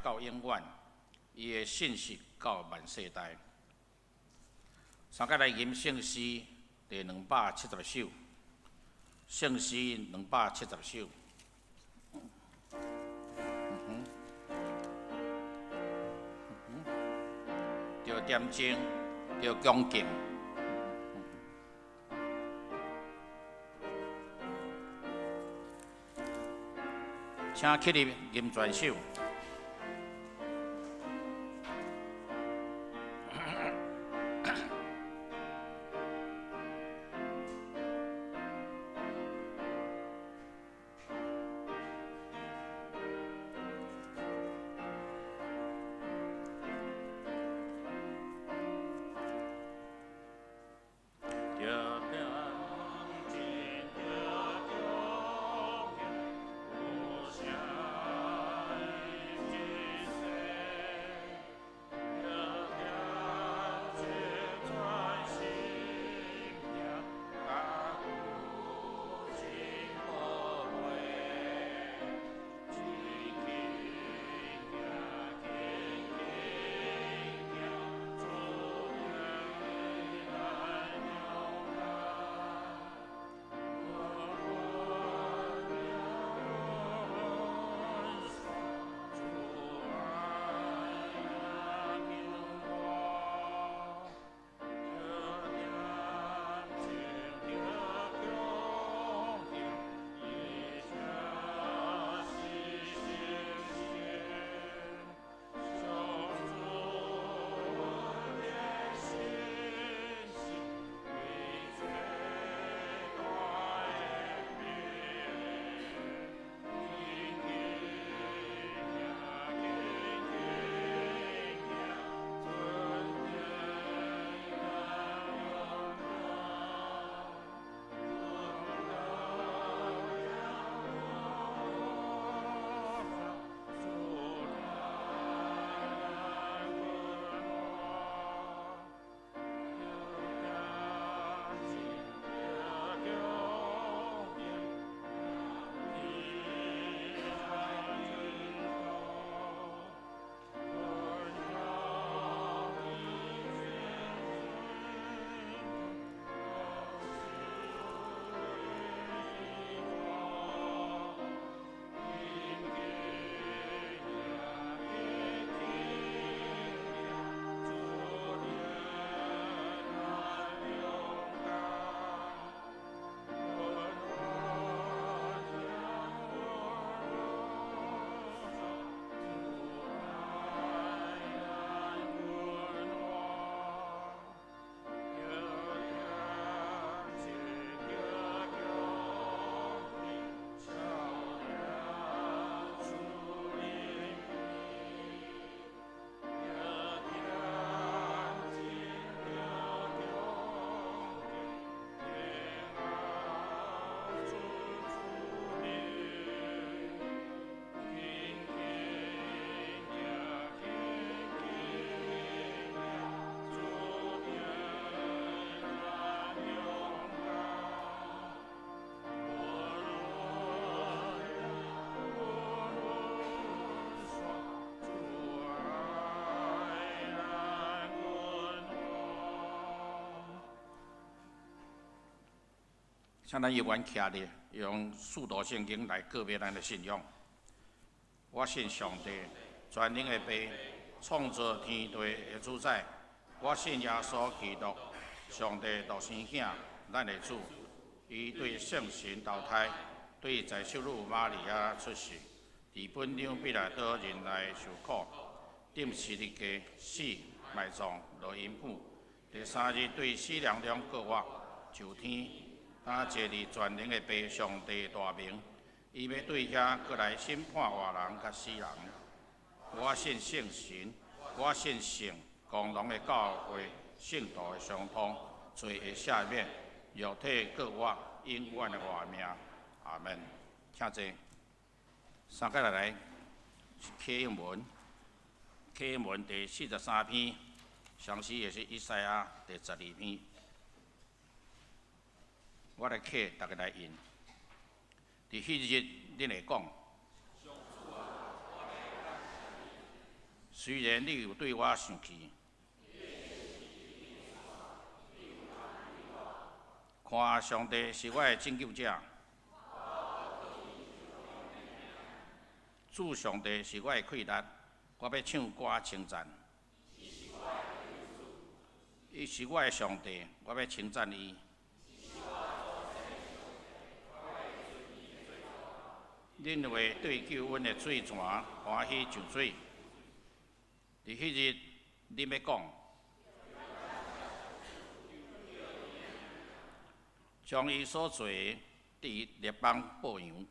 到永遠，伊的信實到萬世代。三個來吟聖詩第270首，聖詩兩百七十首。嗯哼，著點鐘，著恭敬。請起立吟全首。請咱猶原徛咧，用使徒聖經來告白咱的信仰。我信上帝，全能的父，創造天地的主宰。我信耶穌基督，上帝獨生囝，咱的主。伊對聖神投胎，對在秀女瑪利亞出世，佇本當彼拉多忍耐受苦，釘十字架死埋葬，落陰府。第三日對死人中復活，上天。他坐佇全能的父上帝大明，伊欲對遐閣來審判活人佮死人。我信聖神，我信聖公隆的教會，聖徒的相通，罪的赦免，肉體復活，永遠的活命。阿門。請坐。三個來啟應文，啟應文第43篇，同時也是以賽亞第12篇。我來啟，逐家來吟。佇彼日，恁會講。雖然你有對我生氣，看上帝是我的拯救者，主上帝是我的氣力，我欲唱歌稱讚。伊是我的上帝，我欲稱讚伊。恁會對救阮的水泉歡喜上水。佇彼日，恁欲講，將伊所做的佇列邦報揚。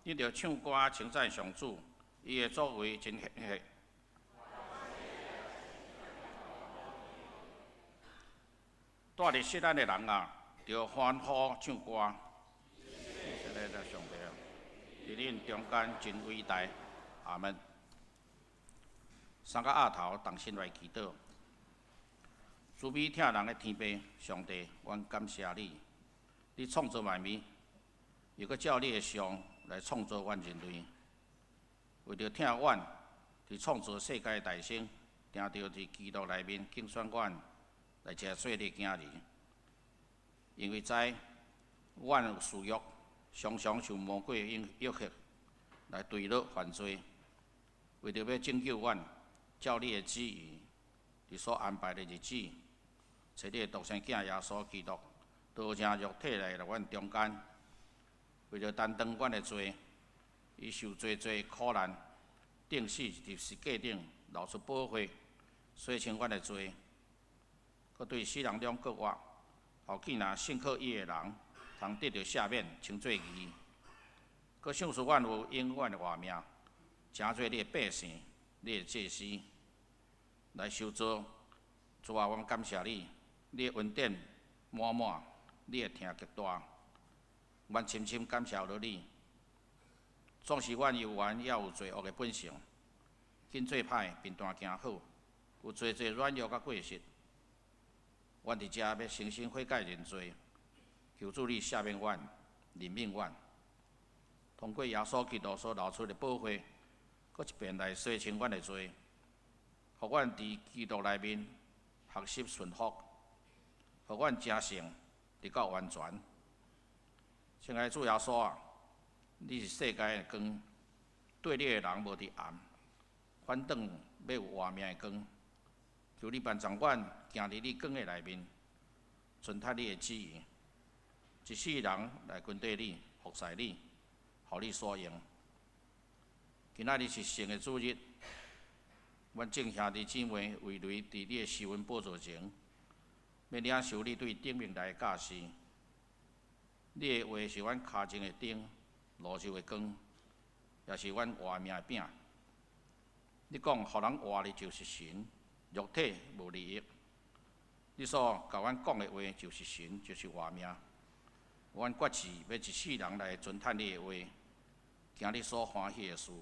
恁著唱歌稱讚上主，伊的作為真顯赫。住佇錫安的人啊，著歡呼唱歌。以色列的上帝啊，佇恁中間真偉大，阿門。三個額頭同心來祈禱，慈悲疼人的天父上帝，阮感謝你，你創造萬物，又閣照你的像來創造阮人類。為著疼阮，佇創造世界的大先，定著佇基督內面揀選阮來成做你的囝兒。因為知阮有私欲，常常受魔鬼的誘惑來墜落犯罪。為著欲拯救阮，照你的旨意，佇所安排的日子，差你的獨生囝耶穌基督，道成肉體來佇阮中間，為著擔當阮的罪，伊受濟濟苦難，釘死佇十字架頂流出寶血，洗清阮的罪，閣對死人中復活，予見若信靠伊的人，通得著赦免，稱做義。閣賞賜阮有永遠的活命，成做你的百姓，你的祭司，來修造。主啊，阮感謝你，你的恩典滿滿，你的疼極大，阮深深感謝著你。縱使阮猶原猶有罪惡的本性，緊做歹，貧惰行好，有濟濟軟弱佮過失。阮佇遮欲誠心悔改認罪，求主你赦免阮，憐憫阮。通過耶穌基督所流出的寶血，閣一遍來洗清阮的罪，予阮佇基督內面學習順服，予阮成聖，直到完全。親愛的主耶穌啊，你是世界的光，綴你的人無佇暗，反轉欲有活命的光。求你幫助阮行佇你光的內面，遵守你的旨意，一世人來跟綴你，服侍你，予你所用。今仔日是聖的主日，阮眾兄弟姊妹圍圍佇你的施恩寶座前，欲領受你對頂面來的教示。你的話是阮跤前的燈，路上的光，也是阮活命的餅。你講，予人活的就是神，肉體無利益。你所共阮講的話就是神，就是活命。阮決志欲一世人來遵行你的話，行你所歡喜的事。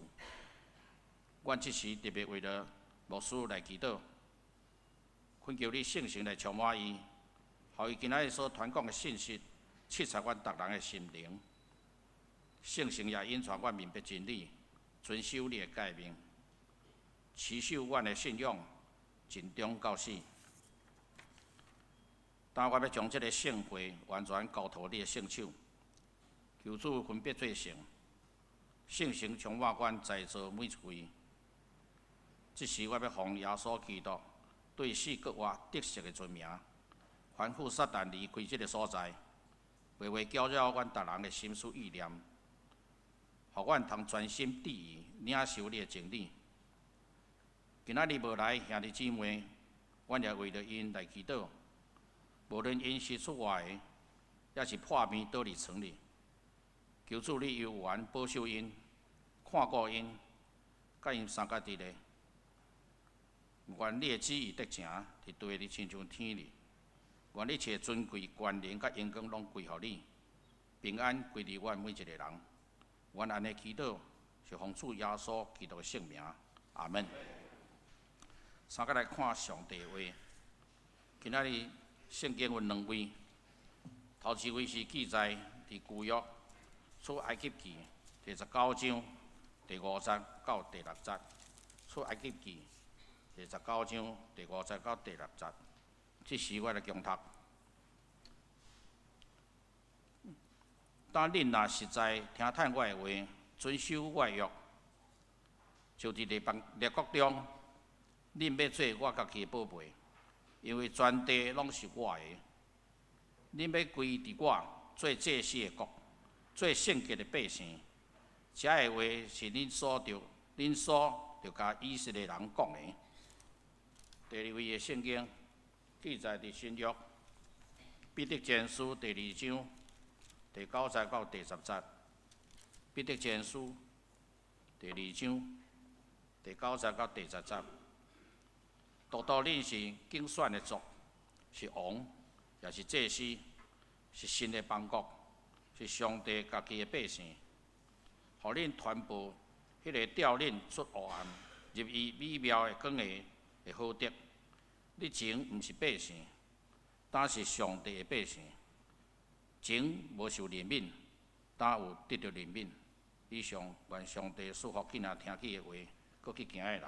阮這時特別為著牧師來祈禱，懇求你聖神來充滿伊，予伊今仔日所傳講的信息，刺察阮逐人的心靈。聖神也引帶阮明白真理，遵守你的誡命，持守阮的信仰，盡忠到死。當我欲將這个聖會完全交託你的聖手，求主分別做聖，聖神充滿阮在座每一位。這時我欲奉耶穌基督對死閣活得勝的尊名，吩咐撒旦離開這个所在，袂袂攪擾阮逐人的心思意念，予阮通專心致意領受你的真理。今仔日無來兄弟姊妹，阮也為著𪜶來祈禱。無論𪜶是出外的，抑是破病倒佇床裡，求主你猶原保守𪜶，看顧𪜶，佮𪜶相佮佇咧。願你的旨意得成，佇地裡親像天裡。願一切尊貴、權能佮榮光攏歸予你，平安歸佇阮每一個人。阮按呢祈禱，是奉主耶穌基督的聖名，阿門。三個來看上帝話。今仔日聖經有兩位，頭一位是記載佇舊約出埃及記第19章第五節到第六節。出埃及記第19章第五節到第六節。這時我來恭讀。當恁若實在聽趁我的話，遵守我的約，就佇列邦列國中，恁欲做我家己的寶貝，因為全地攏是我的。恁欲歸佇我做祭司的國，做聖潔的百姓。這个話是恁所著共以色列人講的。第二位的聖經記載佇新約彼得前書第二章第九節到第十節。彼得前書第二章第九節到第十節。獨獨恁是揀選的族，是王，也是祭司，是神的邦國，是上帝家己的百姓，予恁傳報彼个召恁出黑暗，入伊美妙的光下的好德。你前毋是百姓，今是上帝的百姓；前無受憐憫，今有得著憐憫。以上願上帝賜福囝仔聽見的話，閣去行的人。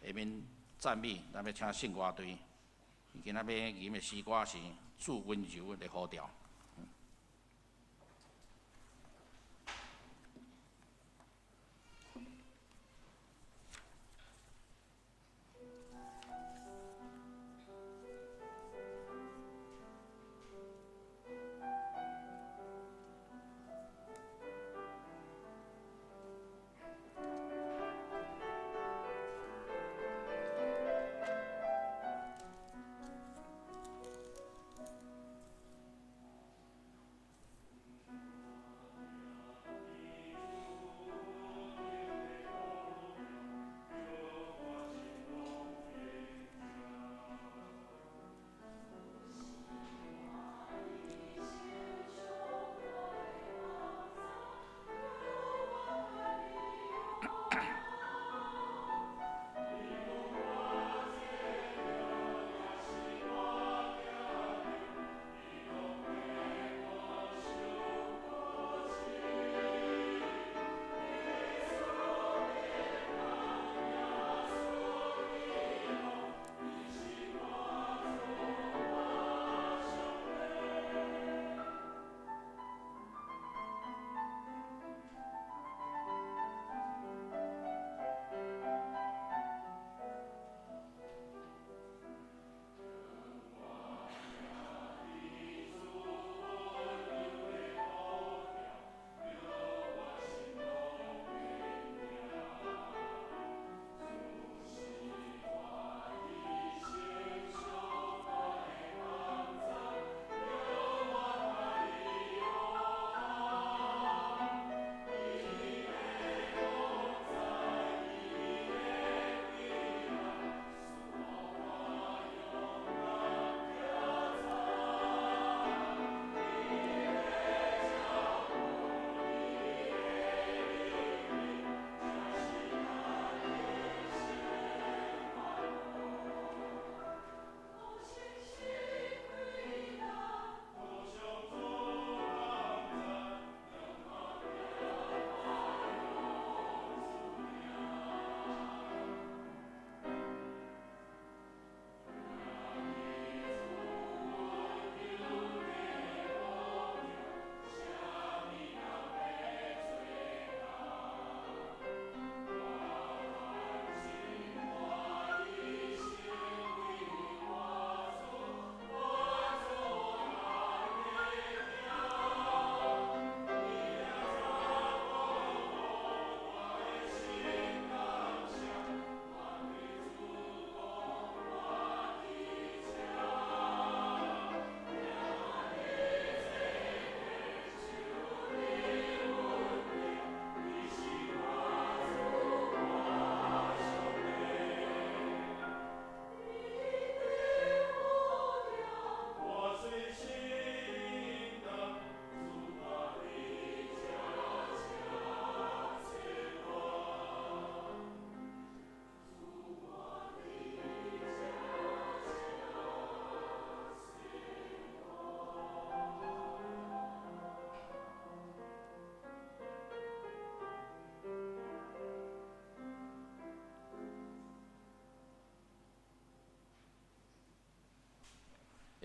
下面讚美，咱欲請聖歌隊。今仔欲吟的詩歌是《主溫柔的呼召》。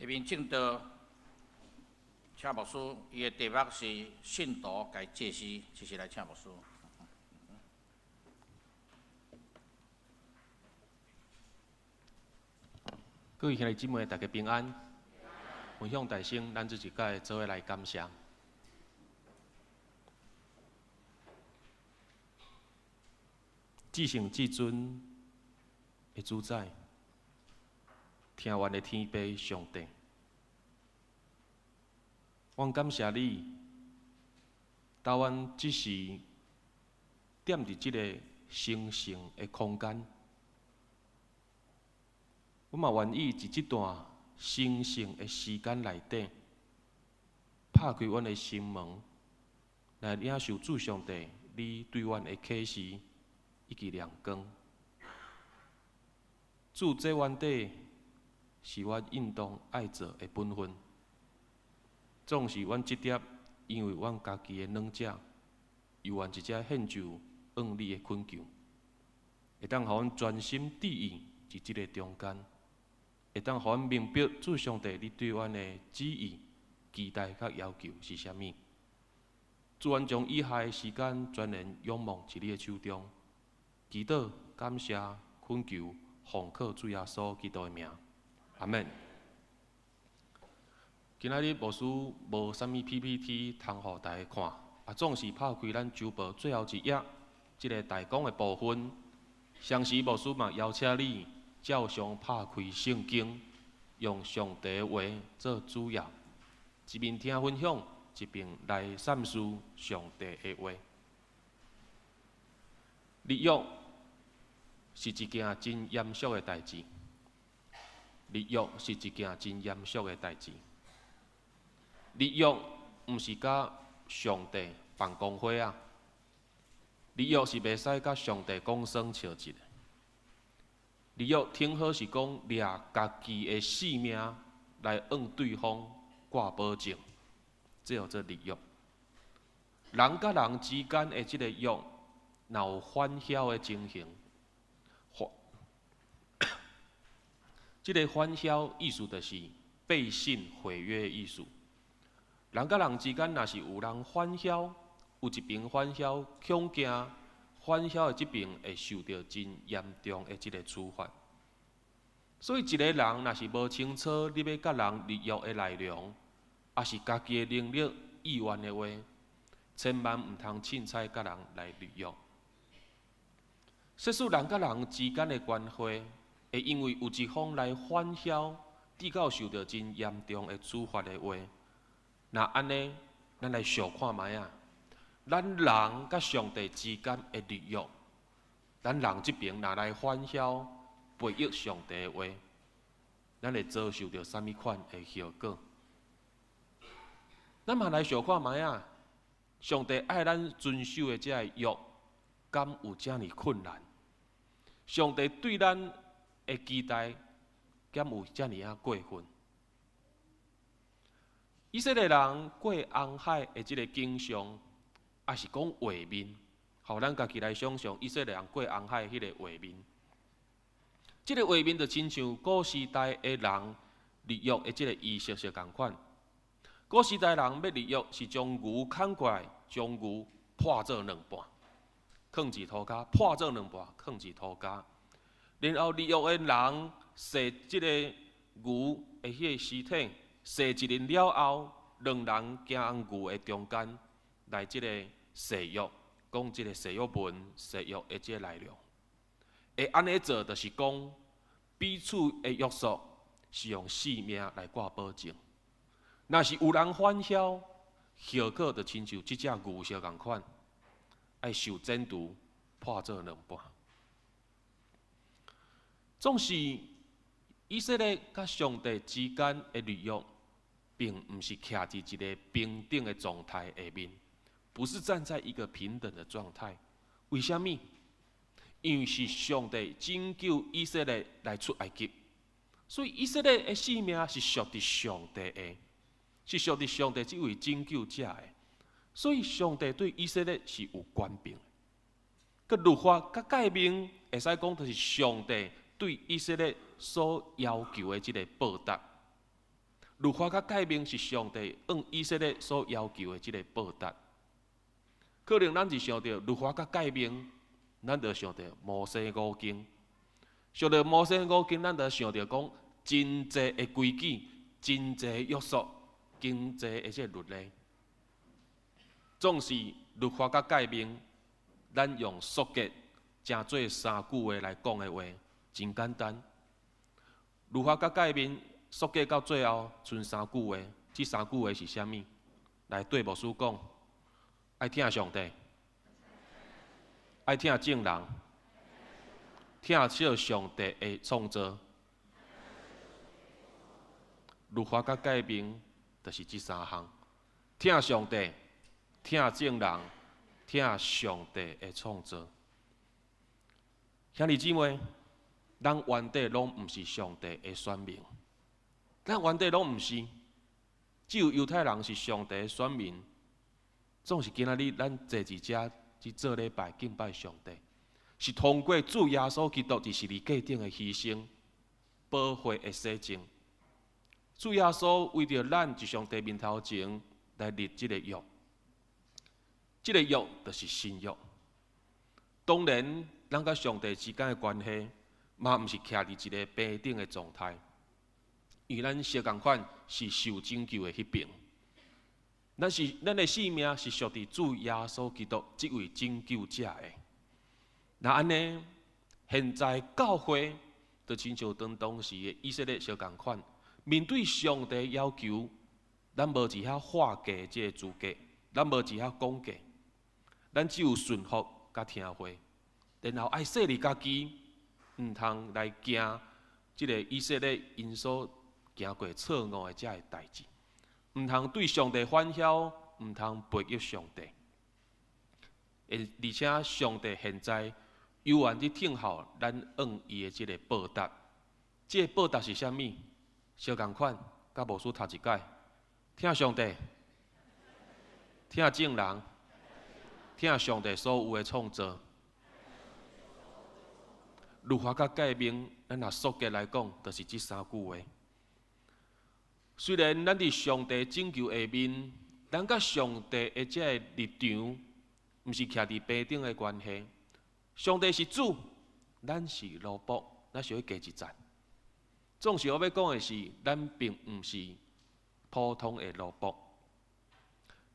下面證道，請牧師，伊的題目是信徒共祭司，這是來請牧師。各位兄弟姊妹，大家平安。分享大聲，咱這一屆做伙來感謝。至聖至尊的主宰，聽阮的天父上帝，阮感謝你，帶阮這時踮佇這个神聖的空間，阮嘛願意佇這段神聖的時間內底，拍開阮的心門，來領受主上帝你對阮的啟示以及亮光。主，這原底是阮應當愛做的本分，總是阮這粒因為阮家己的軟弱，猶原一隻獻上向你的懇求，會當予阮專心致意佇這个中間，會當予阮明白主上帝你對阮的旨意、期待佮要求是啥物。主，阮將以下的時間全然仰望佇你的手中，祈禱、感謝、懇求，奉靠主耶穌基督的名，阿們。今仔日牧師無啥物 PPT 通予大家看，啊，總是拍開咱週報最後一頁，這个大綱的部分。相時牧師嘛邀請你照常拍開聖經，用上帝的話做主要，一面聽分享，一邊來散思上帝的話。立約是一件真嚴肅的代誌。立約是一件真嚴肅的代誌。立約毋是佮上帝辦公會啊，立約是袂使佮上帝講耍笑一的。立約挺好是講掠家己的性命來向對方掛保證，這叫做立約。人佮人之間的這个約，若有反梟的情形，這个反梟意思就是背信毀約的意思。人佮人之間，若是有人反梟，有一邊反梟，恐驚反梟的這邊會受著真嚴重的這个處罰。所以，一个人若是無清楚你欲佮人立約的內容，抑是家己的能力意願的話，千萬毋通凊彩佮人來立約。設使人佮人之間的關係，會因為有一方來反梟，致到受著真嚴重的處罰的話，若按呢，咱來想看覓仔，咱人佮上帝之間的立約，咱人這邊若來反梟、背逆上帝的話，咱會遭受著啥物款的後果？咱嘛來想看覓仔，上帝愛咱遵守的這个約，敢有遮爾困難？上帝對咱的期待，敢有遮爾仔過分？以色列人過紅海的這个景象，抑是講畫面，予咱家己來想像以色列人過紅海彼个畫面。這个畫面就親像古時代的人立約的這个儀式是仝款。古時代人欲立約，是將牛牽過來，將牛破做兩半，囥佇塗跤，破做兩半，囥佇塗跤。然後立約的人洗這个牛的彼个屍體，洗一輪了後，兩人行牛的中間來這个誓約，講這个誓約文、誓約的這个內容。會按呢做，就是講彼此的約束是用性命來掛保證。若是有人反梟，後果就親像這隻牛相仝款，愛受剪除，破做兩半。總是以色列佮上帝之間的立約，並毋是徛佇一个平等的狀態下面，不是站在一個平等的狀態。為啥物？因為是上帝拯救以色列來出埃及，所以以色列的性命是屬佇上帝的，是屬佇上帝這位拯救者的。所以上帝對以色列是有權柄的。閣律法佮誡命，會使講就是上帝對以色列所要求的這个報答。律法佮誡命是上帝按以色列所要求的這个報答。可能咱一想著律法佮誡命，咱就想著摩西五經。想著摩西五經，咱就想著講真濟的規矩、真濟約束、真濟的這个律例。總是律法佮誡命，咱用縮結成做三句話來講的話，真簡單。律法佮誡命縮結到最後，賰三句話。這三句話是啥物？來對牧師講，愛疼上帝，愛疼眾人，疼惜上帝的創造。律法佮誡命，就是這三項：疼上帝、疼眾人、疼上帝的創造。兄弟姊妹，咱原底攏毋是上帝的選民，咱原底攏毋是，只有猶太人是上帝的選民。總是今仔日咱坐佇遮去做禮拜敬拜上帝，是通過主耶穌基督佇十字架頂的犧牲、寶血的洗淨。主耶穌為著咱佇上帝面頭前來立這个約，這个約就是新約。當然，咱佮上帝之間的關係，嘛毋是徛佇一个平等的狀態，因為咱相仝款是受拯救的彼爿。咱的性命是屬佇主耶穌基督這位拯救者的。若按呢，現在教會就親像當當時的以色列相仝款，面對上帝要求，咱無佇遐劃價這个資格，咱無佇遐講價，咱只有順服佮聽話，然後愛細膩家己，毋通來行這个以色列𪜶所行過錯誤的這个代誌，毋通對上帝反囂，毋通背逆上帝。而且上帝現在猶原佇等候咱按伊的這个報答，這个報答是啥物？相仝款，佮牧師讀一擺，疼上帝，疼眾人，疼上帝所有的創造。律法佮誡命，咱若縮結來講，就是這三句話。雖然咱佇上帝拯救下面，咱佮上帝的這个立場，毋是徛佇平等的關係。上帝是主，咱是奴僕，咱是欲加一層。總是我欲講的是，咱並毋是普通的奴僕。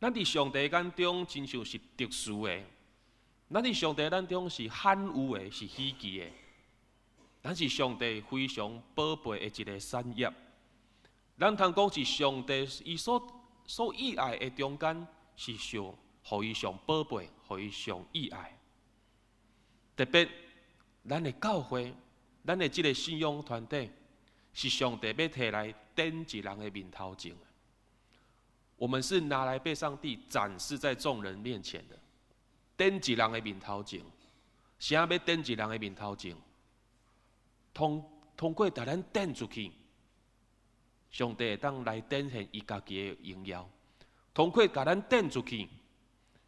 咱佇上帝眼中，親像是特殊的；咱佇上帝眼中是罕有的，是稀奇的。咱是上帝非常寶貝的一个產業。咱通講是上帝伊所喜愛的中間，是上予伊上寶貝，予伊上喜愛。特別，咱的教會，咱的這个信仰團體，是上帝欲提來展佇人的面頭前。我們是拿來被上帝展示在眾人面前的，展佇人的面頭前。啥欲展佇人的面頭前？通過共咱展出去，上帝會當來展現伊家己的榮耀。通過共咱展出去，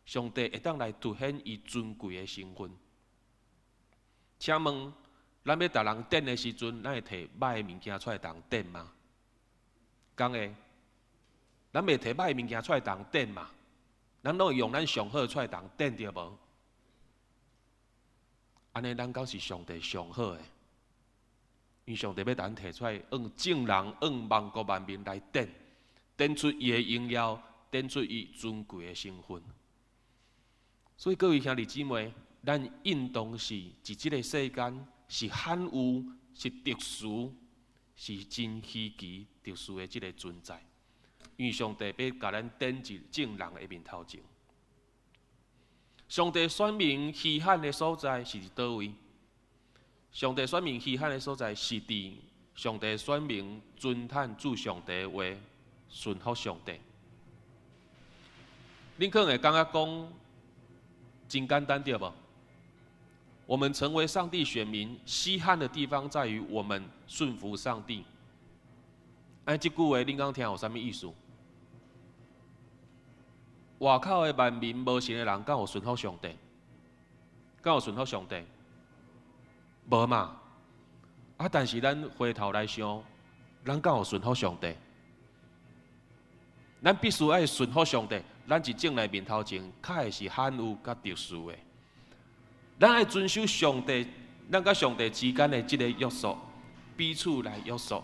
上帝會當來凸顯伊尊貴的身份。請問，咱欲共人展的時陣，咱會提歹的物件出來共人展嗎？敢會？咱袂提歹的物件出來共人展嘛？咱攏會用咱上好出來共人展對無？按呢，咱敢是上帝上好的？因為上帝欲共咱提出來，向眾人、向萬國萬民來展，展出伊的榮耀，展出伊尊貴的身份。所以各位兄弟姊妹，咱應當是佇這个世間是罕有、是特殊、是真稀奇、特殊的這个存在。因為上帝欲共咱展佇眾人的面頭前。上帝選民稀罕的所在是佇佗位？上帝選民稀罕的所在是佇上帝選民遵趁主上帝的話，順服上帝。恁可能會感覺講真簡單對無？我們成為上帝選民，稀罕的地方在於我們順服上帝。哎，這句話恁敢聽有啥物意思？外口的萬民無信的人，敢有順服上帝？敢有順服上帝？無嘛？啊！但是咱回頭來想，咱敢有順服上帝？咱必須愛順服上帝，咱佇眾人面頭前較會是罕有佮特殊的。咱愛遵守上帝，咱佮上帝之間的這個約束，彼此來約束。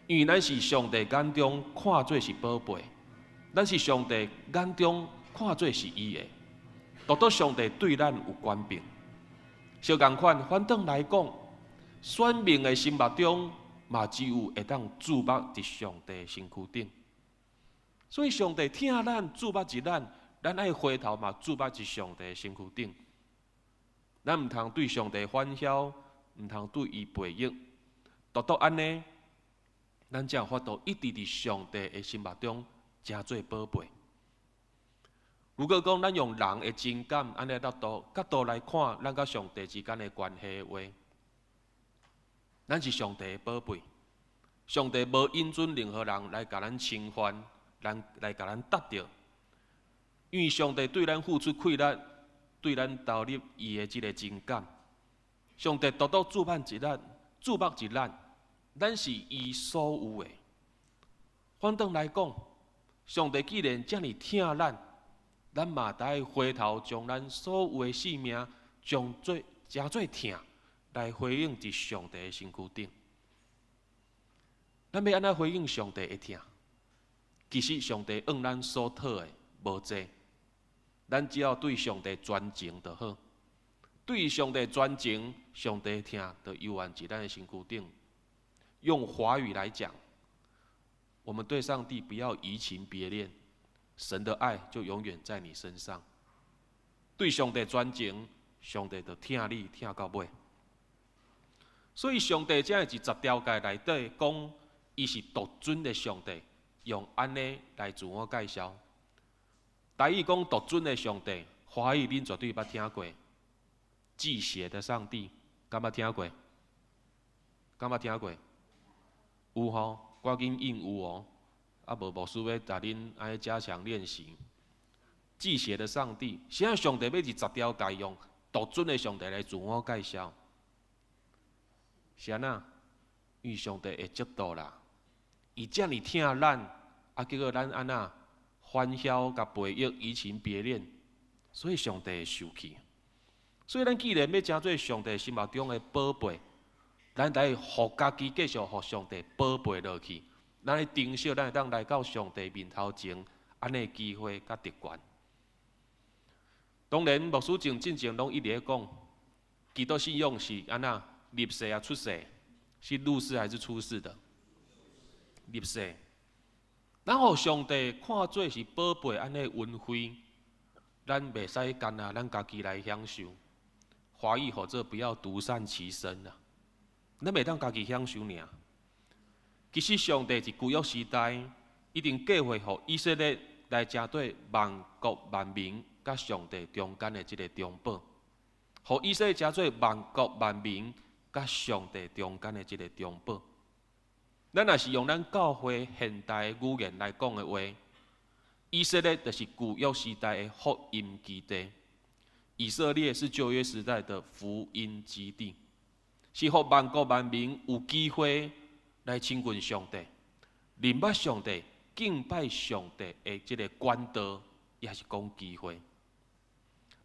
因為咱是上帝眼中看做是寶貝，咱是上帝眼中看做是伊的，獨獨上帝對咱有權柄。相仝款，反轉來講，選民的心目中嘛只有會當注目佇上帝的身軀頂。所以上帝疼咱，注目佇咱，咱愛回頭嘛注目佇上帝的身軀頂。咱毋通對上帝反囂，毋通對伊背逆，獨獨按呢，咱才有法度一直佇上帝的心目中成做寶貝。如果講咱用人的情感按呢角度來看，咱佮上帝之間的關係的話，咱是上帝的寶貝，上帝無允准任何人來共咱侵犯，人來共咱得著，因為上帝對咱付出氣力，對咱投入伊的這个情感，上帝獨獨注目佇咱，注目佇咱，咱是伊所有的。反轉來講，上帝既然遮爾疼咱，咱嘛得回頭將咱所有的性命，將做誠做疼，來回應佇上帝的身軀頂。咱欲按怎回應上帝的疼？其實上帝向咱所討的無濟，咱只要對上帝專情就好。對上帝專情，上帝疼就猶原佇咱的身軀頂。用華語來講，我們對上帝不要移情別戀，神的愛就永遠在你身上。對上帝專情，上帝就疼你疼到尾。所以上帝才會佇十條誡內底講，伊是獨尊的上帝，用按呢來自我介紹。台語講獨尊的上帝，華語恁絕對捌聽過。忌邪的上帝，敢捌聽過？敢捌聽過？有吼，趕緊應有哦。啊無牧師欲共恁按呢加強練習。忌邪的上帝，啥物上帝欲佇十條誡用獨尊的上帝來自我介紹？是按怎？因為上帝會嫉妒啦，伊遮爾疼咱，啊結果咱按怎反囂共背逆，移情別戀，所以上帝會受氣。所以咱既然欲成做上帝心目中的寶貝，咱得予家己繼續予上帝寶貝落去，咱愛珍惜咱會當來到上帝面頭前，按呢機會佮特權。當然，牧師前進前攏一直咧講，基督信仰是按怎入世抑出世，是入世還是出世的？入世。咱予上帝看做是寶貝，按呢恩惠，咱袂使干焦咱家己來享受。華語號做不要獨善其身啊！咱袂當家己享受爾。其實上帝佇舊約時代，一定計劃予以色列來成做萬國萬民佮上帝中間的這个中保，予以色列成做萬國萬民佮上帝中間的這个中保。咱若是用咱教會現代語言來講的話，以色列就是舊約時代的福音基地。以色列是舊約時代的福音基地，是予萬國萬民有機會來親近上帝、認捌上帝、敬拜上帝的這个管道，抑是講機會。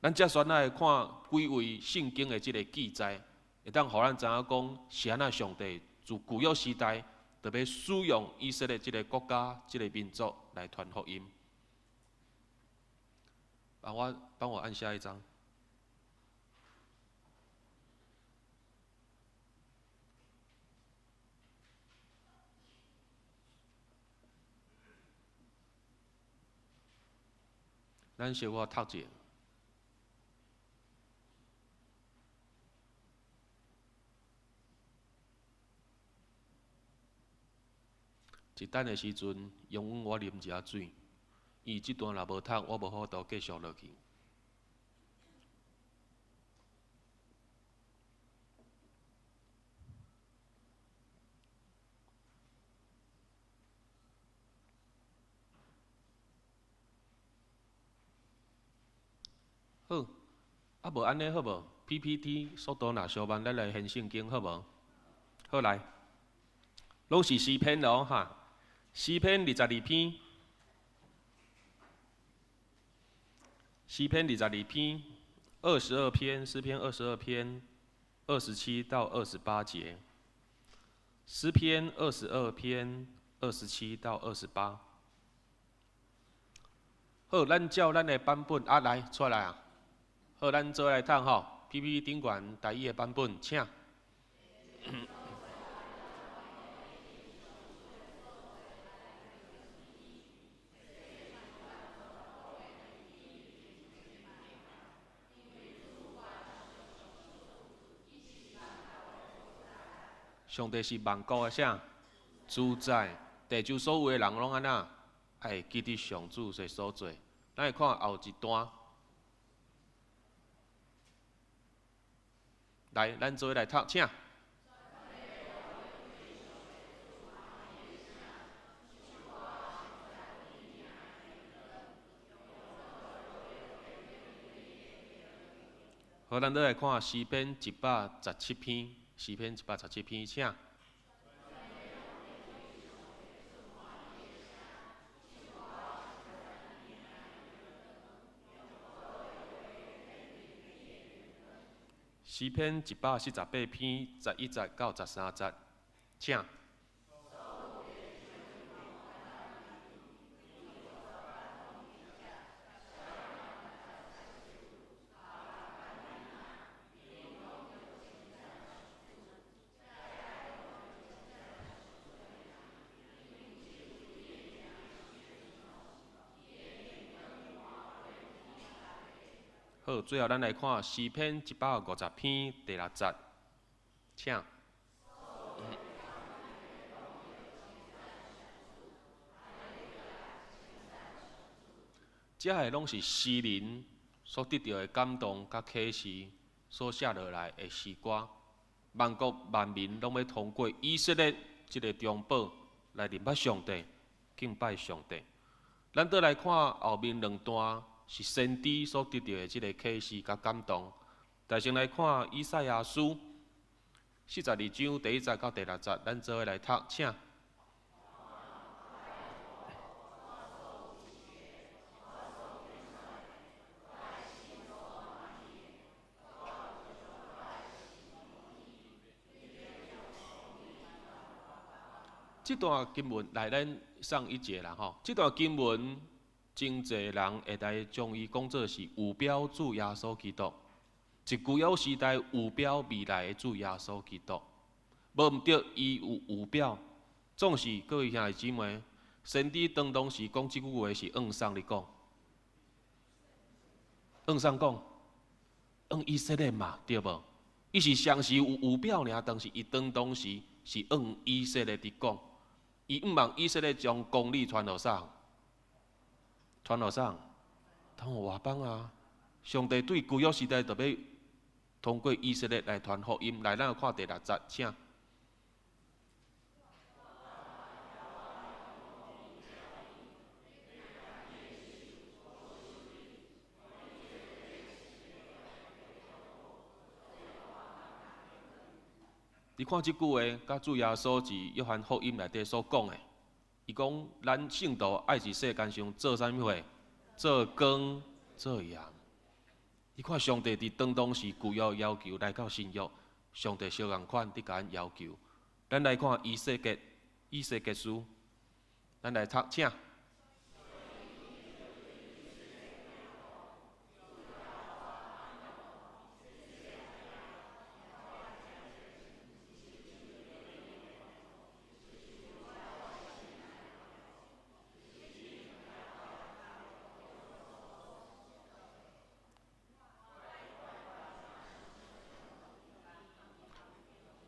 咱才選來看幾位聖經的這个記載，會當予咱知影講是按怎上帝自舊約時代特別使用以色列這个國家、這个民族來傳福音。幫我按下一張。咱小可讀者。一等的時陣，容許我啉一下水，因為這段若無讀，我無法度繼續落去。好，啊無按呢好無？PPT 速度若小慢，咱來掀聖經好無？好來，攏是詩篇咯哈，詩篇22篇。詩篇二十二篇，二十二篇，詩篇二十二篇，27到28節。詩篇二十二篇，二十七到二十八。好，咱照咱的版本啊，來出來啊。好，咱做來讀吼，PPT 頂懸台語的版本，請。上帝是萬國的啥？主宰，地球所有的人攏按怎？愛記得上主所所做。咱來看後一段。來，咱做伙來讀，請。好，咱來看詩篇一百十七篇，詩篇一百十七篇，請。詩篇一百四十八篇，11節到13節，請。好，最後咱來看詩篇一百五十篇第六節，請。這个攏是詩人所得著的感動佮啟示所寫落來的詩歌。萬國萬民攏欲通過以色列這个中保來認捌上帝、敬拜上帝。咱倒來看後面兩段。是先知所得著的這个啟示佮感動。但先來看以賽亞書四十二章第一節到第六節，咱做伙來讀，請。這段經文來，咱上一節啦吼。這段經文。真濟人會來將伊講做是預表主耶穌基督，一舊約時代預表未來的主耶穌基督，無毋對，伊有預表。總是各位兄弟姊妹，先知當當時講這句話是向啥咧講？向啥講？向以色列嘛，對無？伊是相時有預表爾，但是伊當當時是向以色列佇講，伊向望以色列將公理傳予啥？傳予啥？傳予外邦啊！上帝對舊約時代特別通過以色列來傳福音。來，咱看第六節，請。你看這句話，佮主耶穌佇約翰福音內底所講的。伊講，咱聖徒愛佇世間上做啥物貨？做光、做鹽。你看上帝佇當當時舊約要求來到新約，上帝相仝款佇共咱要求。咱來看以西結，以西結書，咱來讀，請。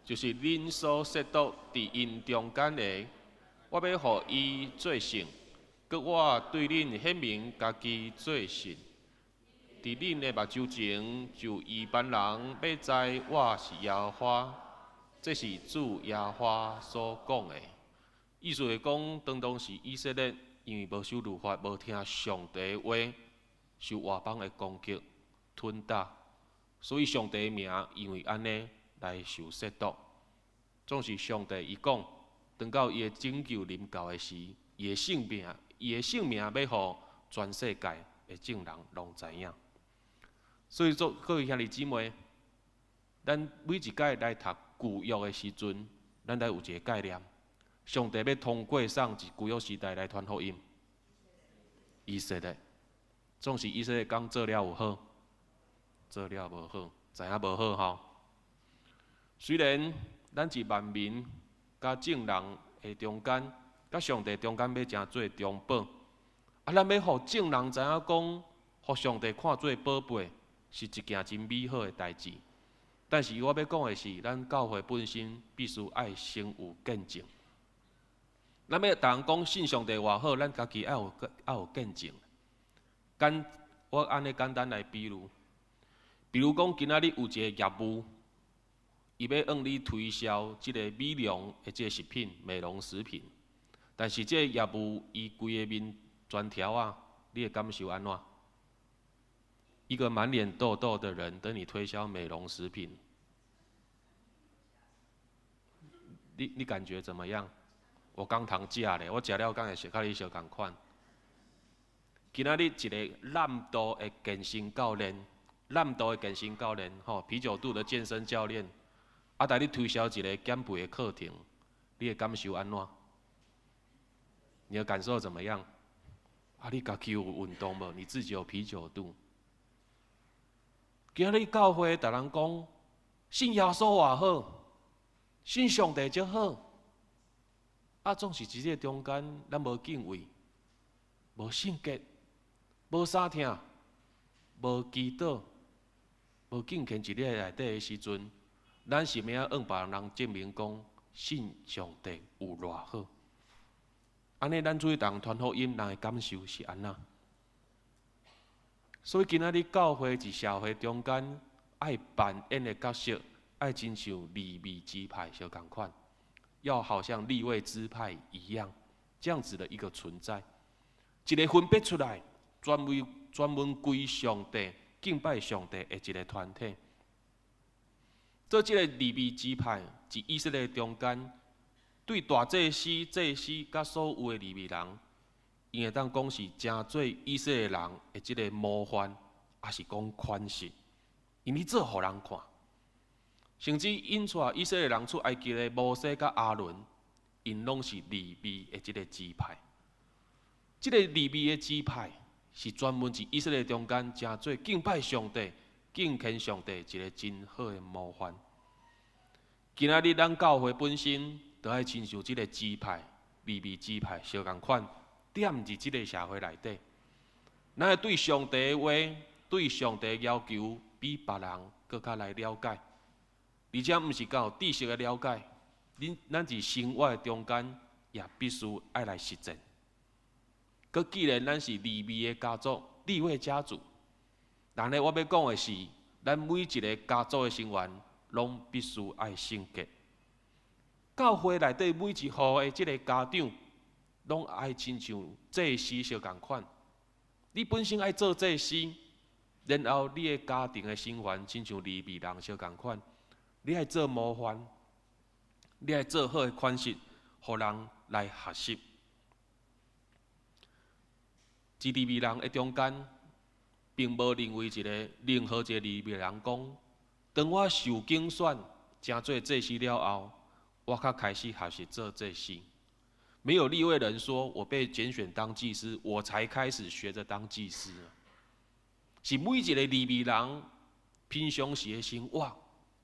就是恁所褻瀆佇𪜶中間的，我欲予伊做聖，閣我對恁顯明家己做聖。佇恁的目睭前，就異邦人欲知我是耶和華，這是主耶和華所講的。意思是講，當當時以色列因為無守律法，無聽上帝話，受外邦的攻擊、吞打，所以上帝的名因為按呢來受褻瀆。總是上帝伊講，當到伊的拯救臨到的時，伊的性命，伊的性命欲予全世界的眾人攏知影。所以做各位兄弟姊妹，咱每一擺來讀舊約的時陣，咱來有一个概念：上帝欲通過啥人佇舊約時代來傳福音？以色列，總是以色列敢做了有好，做了無好，知影無好吼。雖然咱佇萬民佮眾人的中間，佮上帝中間欲成做中保，啊，咱欲予眾人知影講，予上帝看做寶貝，是一件真美好的代誌。但是我欲講的是，咱教會本身必須愛先有見證。咱欲逐人講信上帝偌好，咱家己愛有見證。簡我按呢簡單來比喻，比如講今仔日有一个業務，伊欲向你推銷這个美容的這个食品、美容食品，但是這个業務伊規个面全條仔，你的感受按怎？一個滿臉痘痘的人等你推銷美容食品，你感覺怎麼樣？我剛通食咧，我食了敢會是佮你相仝款？今仔日一个濫肚的健身教練，濫肚的健身教練，吼，啤酒肚的健身教練，啊，共你推銷一个減肥的課程，你的感受按怎？你的感受怎麼樣？啊，你家己有運動無？你自己有啤酒肚？今仔日教會逐人講，信耶穌偌好，信上帝足好，啊，總是佇這个中間，咱無敬畏，無聖潔，無相疼，無祈禱，無敬虔佇咧內底的時陣，咱是欲按向別人證明講信上帝有偌好？按呢，咱出去逐人傳福音，人的感受是按怎？所以今仔日教會佇社會中間愛扮演的角色，愛親像利未支派相仝款，要好像利未支派一樣，這樣子的一個存在。一个分別出來，專為專門歸上帝、敬拜上帝的一个團體。做這个利未支派，佇以色列中間，對大祭司、祭司佮所有的利未人，𪜶會當講是成做以色列人的這个模範，抑是講款式，𪜶咧做予人看。甚至引出以色列人出埃及的摩西佮亞倫，𪜶攏是利未的這个支派。這个利未的支派是專門佇以色列中間成做敬拜上帝、敬虔上帝一个真好的模範。今仔日咱教會本身，就愛親像這个支派、利未支派相仝款，踮佇這个社會內底，咱愛對上帝的話、對上帝的要求，比別人閣較來了解，而且毋是干有知識的了解，恁咱佇生活的中間也必須愛來實踐。閣既然咱是利未的家族、利未家族，但呢，我欲講的是，咱每一个家族的成員，攏必須愛聖潔。教會內底每一戶的這个家長，攏愛親像祭司相仝款。你本身愛做祭司，然後你的家庭的成員親像利未人相仝款，你愛做模範，你愛做好的款式，予人來學習。佇利未人的中間，並無認為一个任何一个利未人講，當我受揀選成做祭司了後，我才開始學習做祭司。沒有利未人說，我被揀選當祭司，我才開始學著當祭司。是每一个利未人平常時的生活，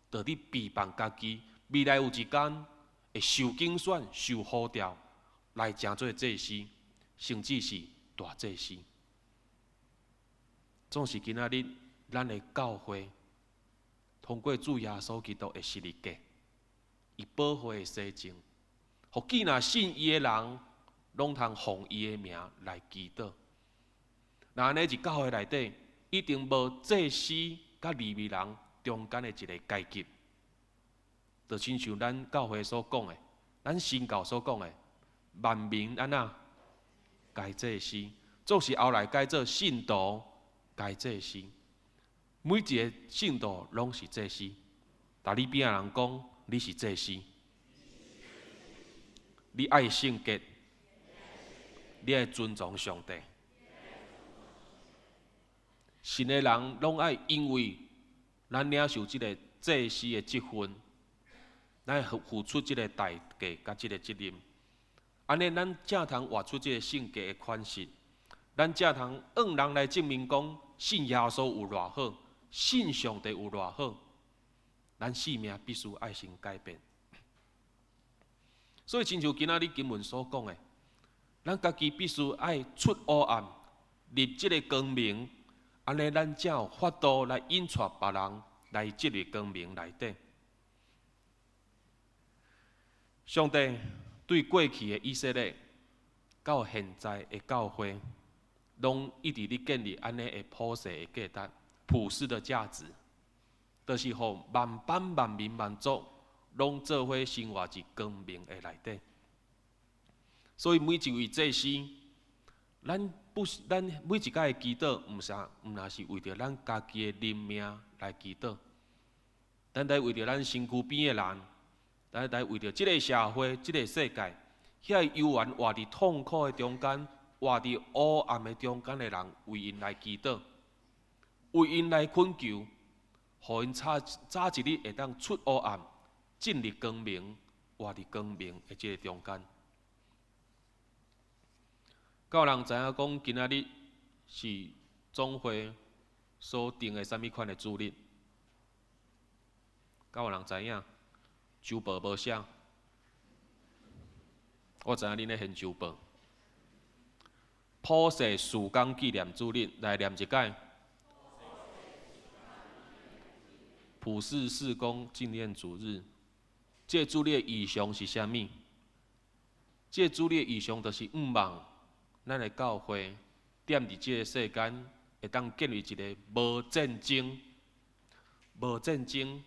就佇備辦家己，未來有一天會受揀選、受呼召來成做祭司，甚至是大祭司。總是今仔日咱的教會，通過主耶穌基督的十字架，伊寶血的洗淨，予既若信伊的人，攏通奉伊的名來祈禱。若按呢佇教會內底，一定無祭司佮利未人中間的一个階級，就親像咱教會所講的，咱新教所講的，萬民按怎皆祭司，總是後來改做信徒皆祭司，每一个信徒攏是祭司。共你邊仔人講，你是祭司，你愛聖潔，你愛尊重上帝。信的人攏愛因為咱領受這个祭司的職分，咱付出這个代價佮這个責任。按呢，咱才通活出這个性格的款式，咱才通向人來證明講，信耶穌有偌好，信上帝有偌好。咱生命必須愛先改變。所以，親像今仔日經文所講的，咱家己必須愛出黑暗，入這个光明，按呢，咱才有法度來引帶別人來進入光明內底。上帝對過去的以色列，到現在的教會，攏一直咧建立按呢的普世的價值、普世的價值，就是予萬邦萬民萬族攏做伙生活佇光明的內底。所以每一位祭司，咱不是咱每一擺的祈禱，毋若是為著咱家己的靈命來祈禱，咱來為著咱身軀邊的人，咱來為著這个社會、這个世界，遐猶原活佇痛苦的中間、活佇黑暗的中間的人，為𪜶來祈禱，為𪜶來懇求，予𪜶早早一日會當出黑暗，進入光明，活佇光明的這个中間。敢有人知影講今仔日是總會所定的啥物款的主日？敢有人知影？周報無寫，我知影恁咧掀周報。普世事工紀念主日，來念一擺。普世事工紀念主日，這个主日的異象是啥物？這个主日的異象就是向望咱的教會踮佇這个世間，會當建立一个無戰爭、無戰爭，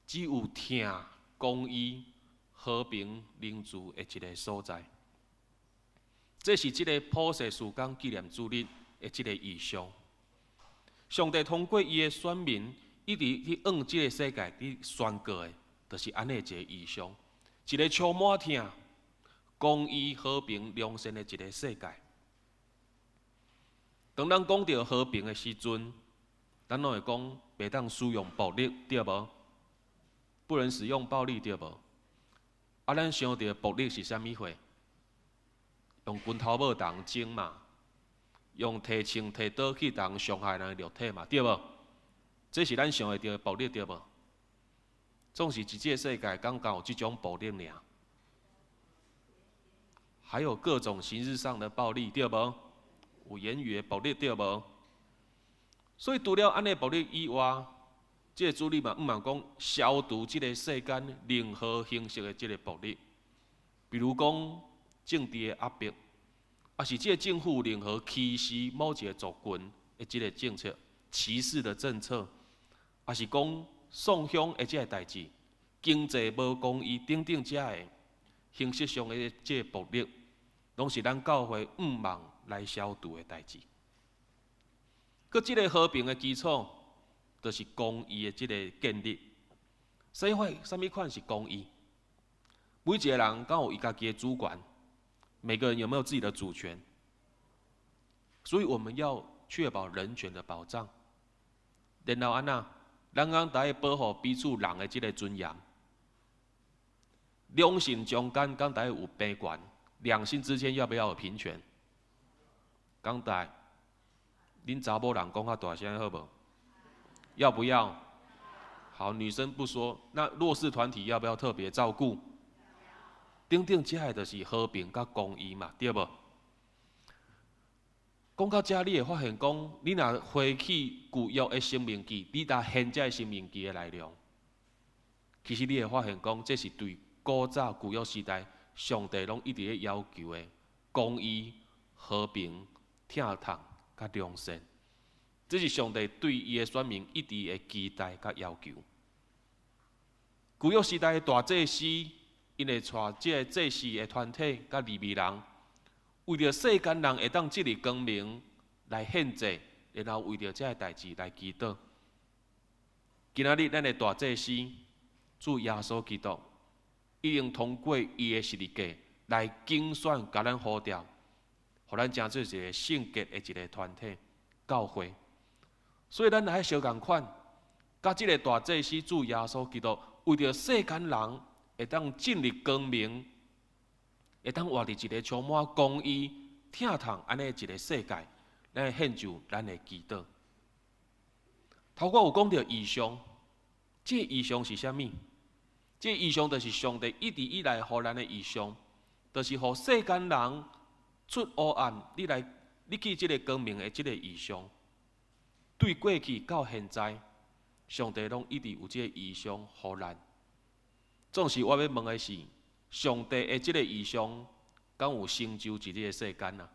只有疼、公義、和平、仁慈的一个所在。這是這个普世事工紀念主日的這个異象。上帝通過伊的選民，一直去向這个世界佇宣告的，就是按呢一个異象，一个充滿疼、公義、和平、良善的一个世界。當咱講著和平的時陣，咱攏會講袂當使用暴力，對無？不能使用暴力，對無？啊，咱想著暴力是啥物貨？用拳頭拇共人整嘛，用提槍提刀去共人傷害人的肉體嘛，對無？這是咱想會著的暴力，對無？總是佇這个世界，敢有這種暴力爾？還有各種形式上的暴力，對無？有言語的暴力，對無？所以除了按呢暴力以外，這个主日嘛，向望講消除這个世間任何形式的這个暴力，比如講政治的壓迫，抑是這个政府任何歧視某一个族群的這个政策、歧視的政策，抑是講喪鄉的這个代誌、經濟無公義等等遮个形式上的這个暴力，攏是咱教會向望來消除的代誌。閣這个和平的基礎，就是公義的這个建立。啥物款是公義？每一個人敢有伊家己的主權？每個人有沒有自己的主權？所以我們要確保人權的保障。然後按怎？咱敢愛保護彼此人的這个尊嚴。兩性中間敢愛有平權？兩性之間要不要有平權？敢愛？恁查某人講較大聲好無？要不要？好，女生不說，那弱勢團體要不要特別照顧？等等，這个就是和平佮公義嘛，對無？講到這，你會發現講，你若回去舊約的申命記，你讀現在申命記的內容，其實你會發現講，這是對古早舊約時代上帝攏一直咧要求的公義、和平、疼痛佮良善。這是上帝對伊的選民一直的期待佮要求。舊約時代的大祭司，𪜶會帶這个祭司的團體佮利未人，為著世間人會當進入光明來獻祭，然後為著這个代誌來祈禱。今仔日咱的大祭司主耶穌基督，已經通過伊的十字架來揀選，共咱呼召，予咱成做一个聖潔的一个團體教會。所以咱愛相仝款，佮這个大祭司主耶穌基督，為著世間人會當進入光明，會當活佇一个充滿公義、疼痛按呢一个世界，咱來獻上咱的祈禱。頭拄有講著異象，這个異象是啥物？這个異象就是上帝一直以來予咱的異象，就是予世間人出黑暗，你來入去這个光明的這个異象。對過去到現在，上帝攏一直有這个異象予咱。總是我欲問的是，上帝的這个異象，敢有成就佇這个世間啊？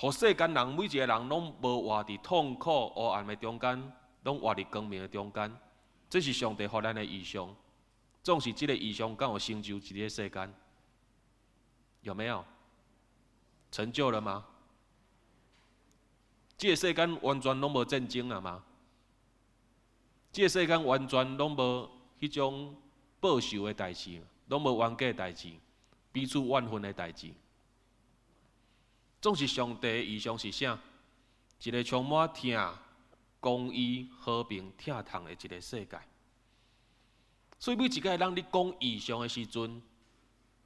予世間人每一个人攏無活佇痛苦黑暗的中間，攏活佇光明的中間。這是上帝予咱的異象。總是這个異象敢有成就佇這个世間？有沒有？成就了嗎？這个世間完全攏無戰爭了嗎？這个世間完全攏無彼種報仇的代誌，攏無冤家的代誌，彼此怨恨的代誌。總是上帝的異象是啥？一个充滿疼、公義、和平、疼痛的一个世界。所以每一擺人咧講異象的時陣，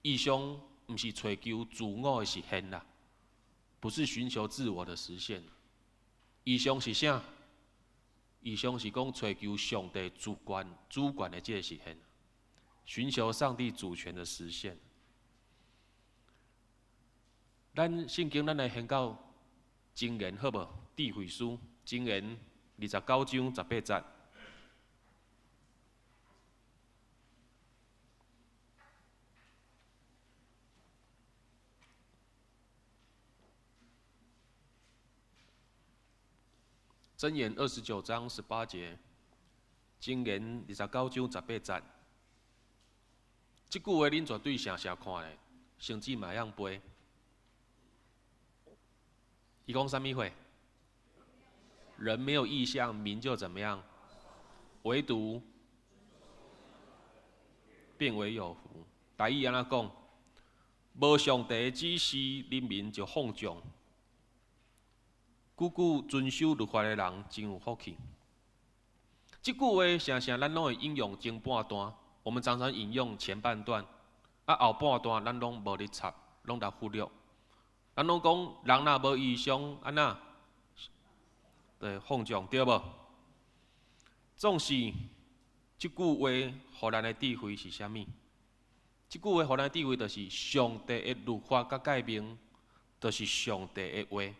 異象毋是揣求自我的實現啦，不是尋求自我的實現。異象是啥？異象是講揣求上帝主權、主權的這个實現，尋求上帝主權的實現。咱聖經，咱來掀到箴言好無？智慧書箴言29章18節。箴言29章18節，箴言29章18節。這句話恁絕對常常看咧，甚至嘛會曉背。伊講啥物話？人沒有異象，民就怎麼樣？唯獨變為有福。台語按怎講？無上帝的指示，人民就放縱。久久遵守律法的人，真有福氣。這句話常常咱攏會引用前半段，我們常常引用前半段，啊後半段咱攏無咧插，攏來忽略。咱攏講人若無異象，按怎？對，放縱對無？總是這句話予咱的智慧是啥物？這句話予咱的智慧就是上帝的律法佮誡命，就是上帝的話。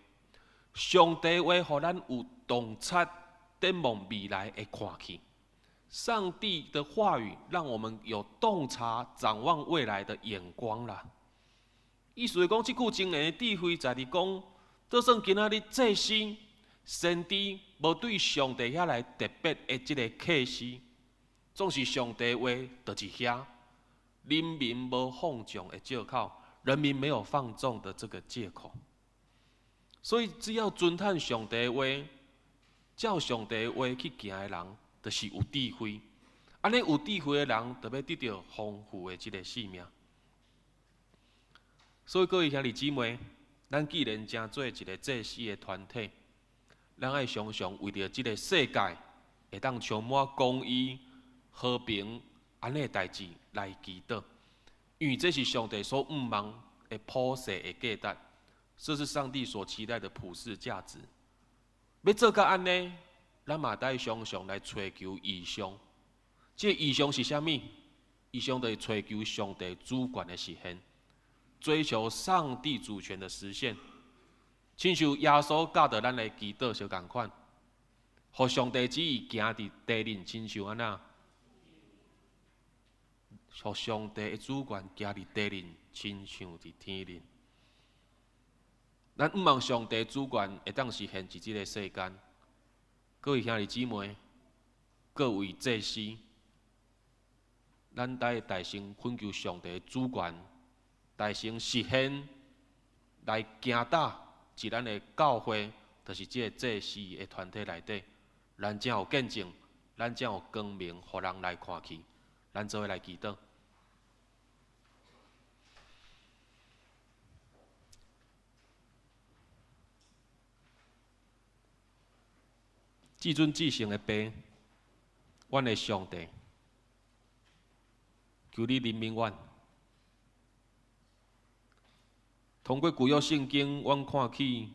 上帝話予咱有洞察、展望未來的看見。上帝的話語讓我們有洞察、展望未來的眼光啦。意思是講，這句箴言的智慧在佇講，就算今仔日祭司、先知無對上帝遐來特別的這个啟示，總是上帝話就佇遐，人民無放縱的藉口，人民沒有放縱的這個藉口。所以，只要遵趁上帝的話，照上帝的話去行的人，就是有智慧。按呢有智慧的人，就欲得著豐富的這个生命。所以，各位兄弟姊妹，咱既然成做一个祭司的團體，咱愛常常為著這个世界會當充滿公義、和平按呢代誌來祈禱，因為這是上帝所向望的普世的價值。這是上帝所期待的普世價值。欲做到按呢，咱嘛愛常常來揣求異象。這个異象是啥物？異象就是揣求上帝主權的實現，追求上帝主權的實現。親像耶穌教導咱的祈禱相仝款，予上帝旨意行佇地面，親像按怎？予上帝的主權行佇地面，親像佇天面。咱向望上帝主權會當實現佇這个世間。各位兄弟姊妹，各位祭司，咱愛大聲懇求上帝主權，大聲實現來行佇佇咱的教會，就是這个祭司的團體內底，咱才有見證，咱才有光明，予人來看見。咱做伙來祈禱。至尊至圣的父，阮的上帝，求你怜悯阮。通过旧约圣经，阮看起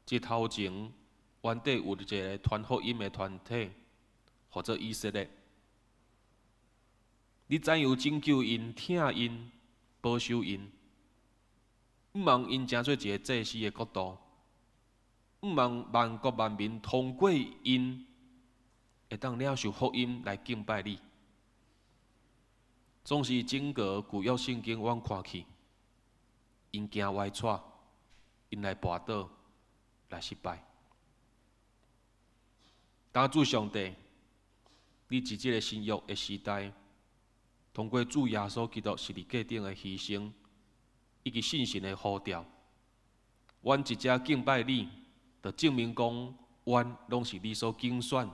这头前，原底有一个传福音的团体，号做以色列。你怎样拯救𪜶、疼𪜶、保守𪜶？毋望𪜶成做一个祭司的国度，毋望万国万民通过𪜶会当领受福音来敬拜你。总是整个旧约圣经，阮看去，𪜶行歪跩，𪜶来跋倒，来失败。当主上帝，你伫这个新约的时代，通过主耶稣基督十字架顶的牺牲，以及信神的呼召，阮一直敬拜你，就证明讲，阮拢是你所拣选、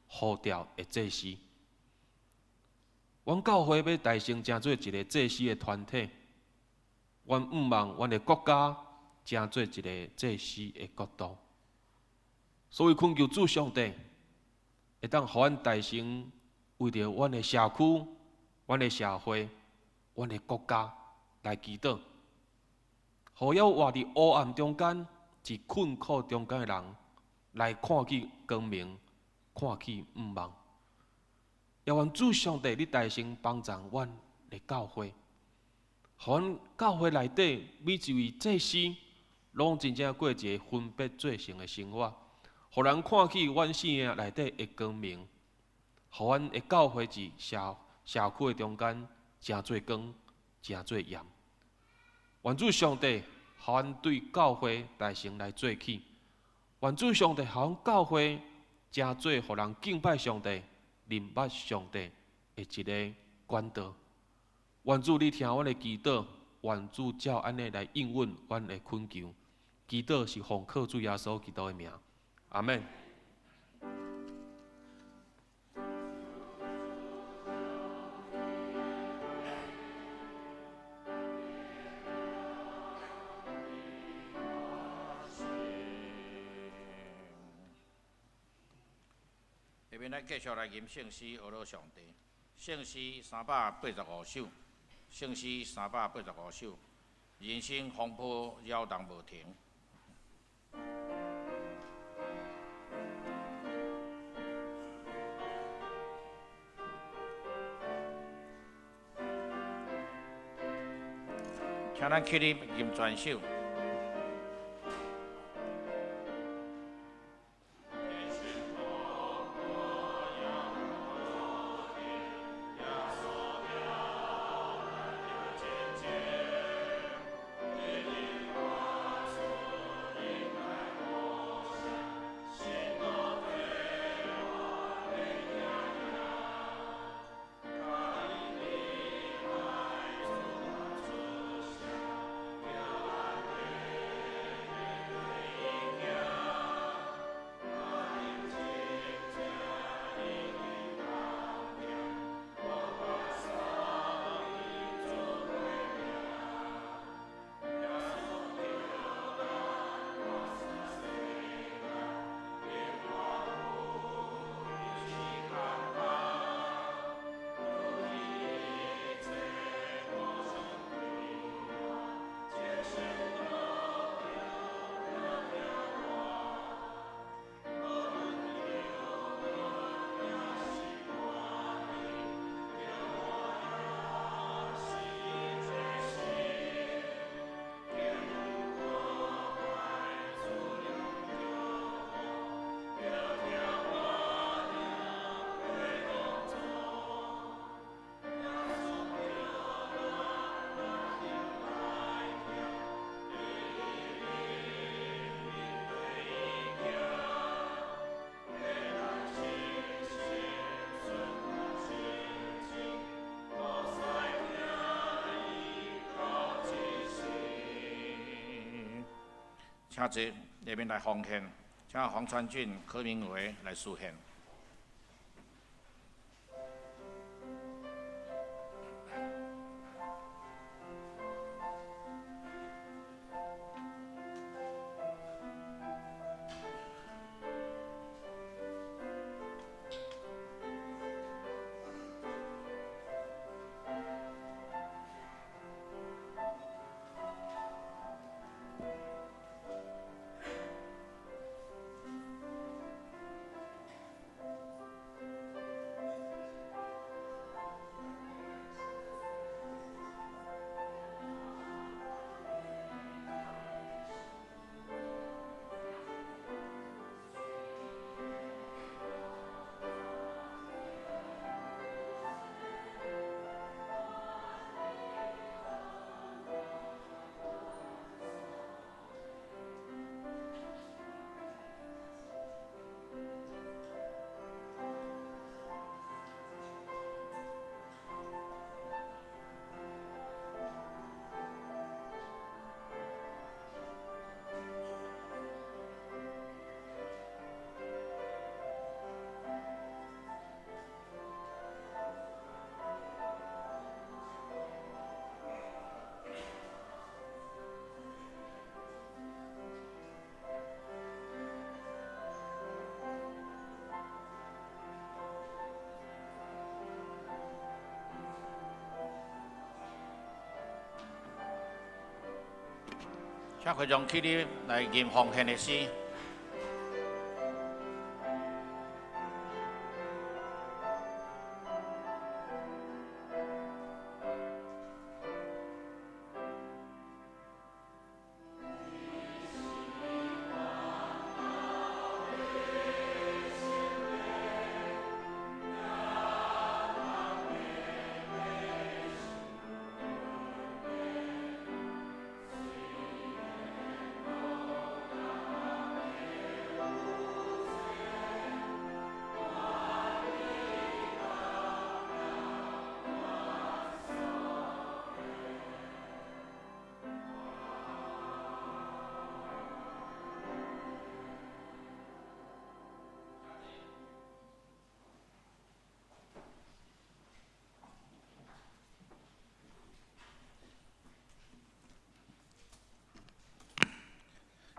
呼召的祭司。阮教会欲代成成做一个祭司的团体，阮毋望阮的国家成做一个祭司的国度。所以恳求主上帝，会当予阮代成为著阮的社区、阮的社会、阮的国家来祈祷，予犹活伫黑暗中间、伫困苦中间的人来看见光明，看见盼望。也愿主上帝，你代先帮助阮的教会，予阮教会内底每一位祭司，拢真正过一个分别做圣的生活，予人看见阮生命内底的光明，予阮的教会伫社区的中间成做光，成做盐。愿主上帝，予阮对教会代先来做起。愿主上帝，予阮教会成做予人敬拜上帝、认捌上帝的一个管道。愿主你听阮的祈祷，愿主照按呢来应允阮的恳求。祈祷是奉靠主耶稣基督的名，阿们。下面咱继续来吟圣诗，呵咾上帝。圣诗385首，圣诗385首，人生风波扰动无停。请咱起立吟全首。请坐，下面来奉献，请黄传俊、柯明维来书献。請會眾起立來吟奉獻的詩。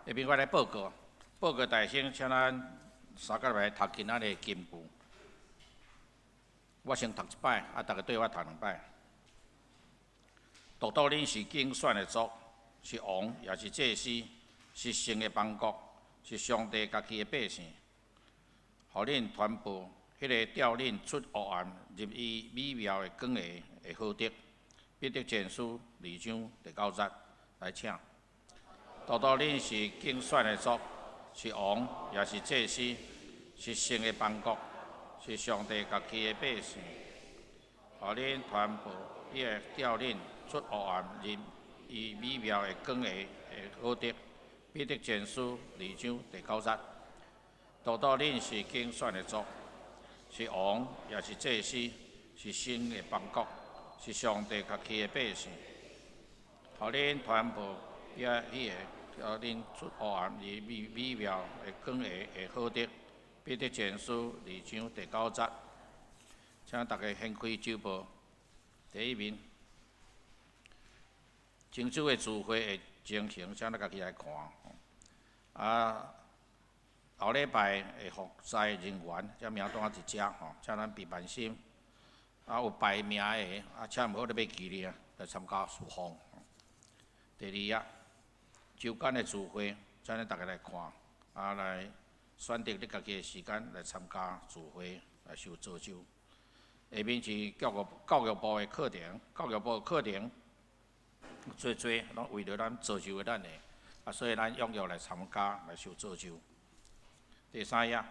下面我來報告，報告大先，請咱三個禮拜讀今仔日的金句。我先讀一擺，啊，逐家對我讀兩擺。獨獨恁是揀選的族，是王，也是祭司，是神的邦國，是上帝家己的百姓。予恁傳播彼个召恁出黑暗入伊美妙的光下的好德。彼得前書二章第九節，來請。獨獨恁是揀選的族，是王，也是祭司，是神的邦國，是上帝家己的百姓。予恁傳播彼个召恁出黑暗入伊美妙的光下的好德。彼得前書二章第九節。獨獨恁是揀選的族，是王，也是祭司，是神的邦國，是上帝家己的百姓。予恁傳播彼个召恁出黑暗入美美妙的光下的好德。彼得前書二章第九節，請大家掀開週報。第一面，真主的聚會的情形，請咱家己來看。啊，後禮拜的服侍人員，這名單佇遮吼，請咱備萬心。啊，有排名的，啊，請毋好咧欲記咧，來參加侍奉。第二頁，週間的聚會，請咱逐家來看，啊，來選擇你家己的時間來參加聚會，來受造就。下面是教育部的課程，教育部的課程濟濟攏為著咱造就的咱的，啊，所以咱踴躍來參加來受造就。第三頁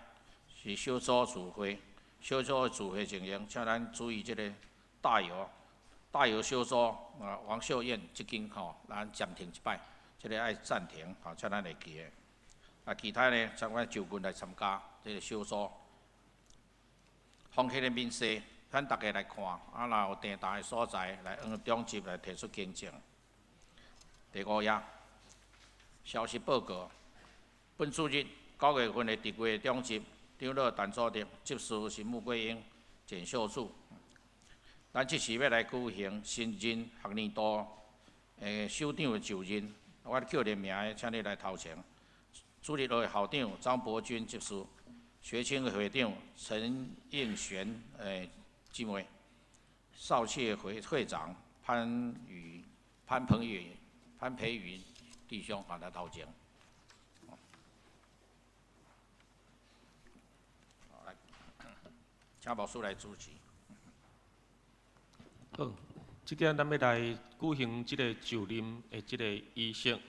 是小組聚會，小組的聚會情形，請咱注意這个大猷，大猷小組啊，王秀燕這間吼，咱暫停一擺，這个愛暫停，吼，請咱會記的。啊，其他呢，請阮就近來參加這个小組。風險的面試，咱逐家來看，啊，若有訂單的所在，來按長執來提出更正。第五頁，消息報告，本主日9月份的特會長執長老陳祖德，執事是穆桂英、簡秀柱。咱這次欲來舉行新任學年度首長的就任，我叫你名的，請你來頭前。主日學校長張伯鈞執事，學青會會長陳應璇姊妹，少協會會長潘宇、潘鵬宇、潘培宇弟兄啊來頭前。來，請牧師來主持。好，這點咱欲來舉行這个就任的這个儀式。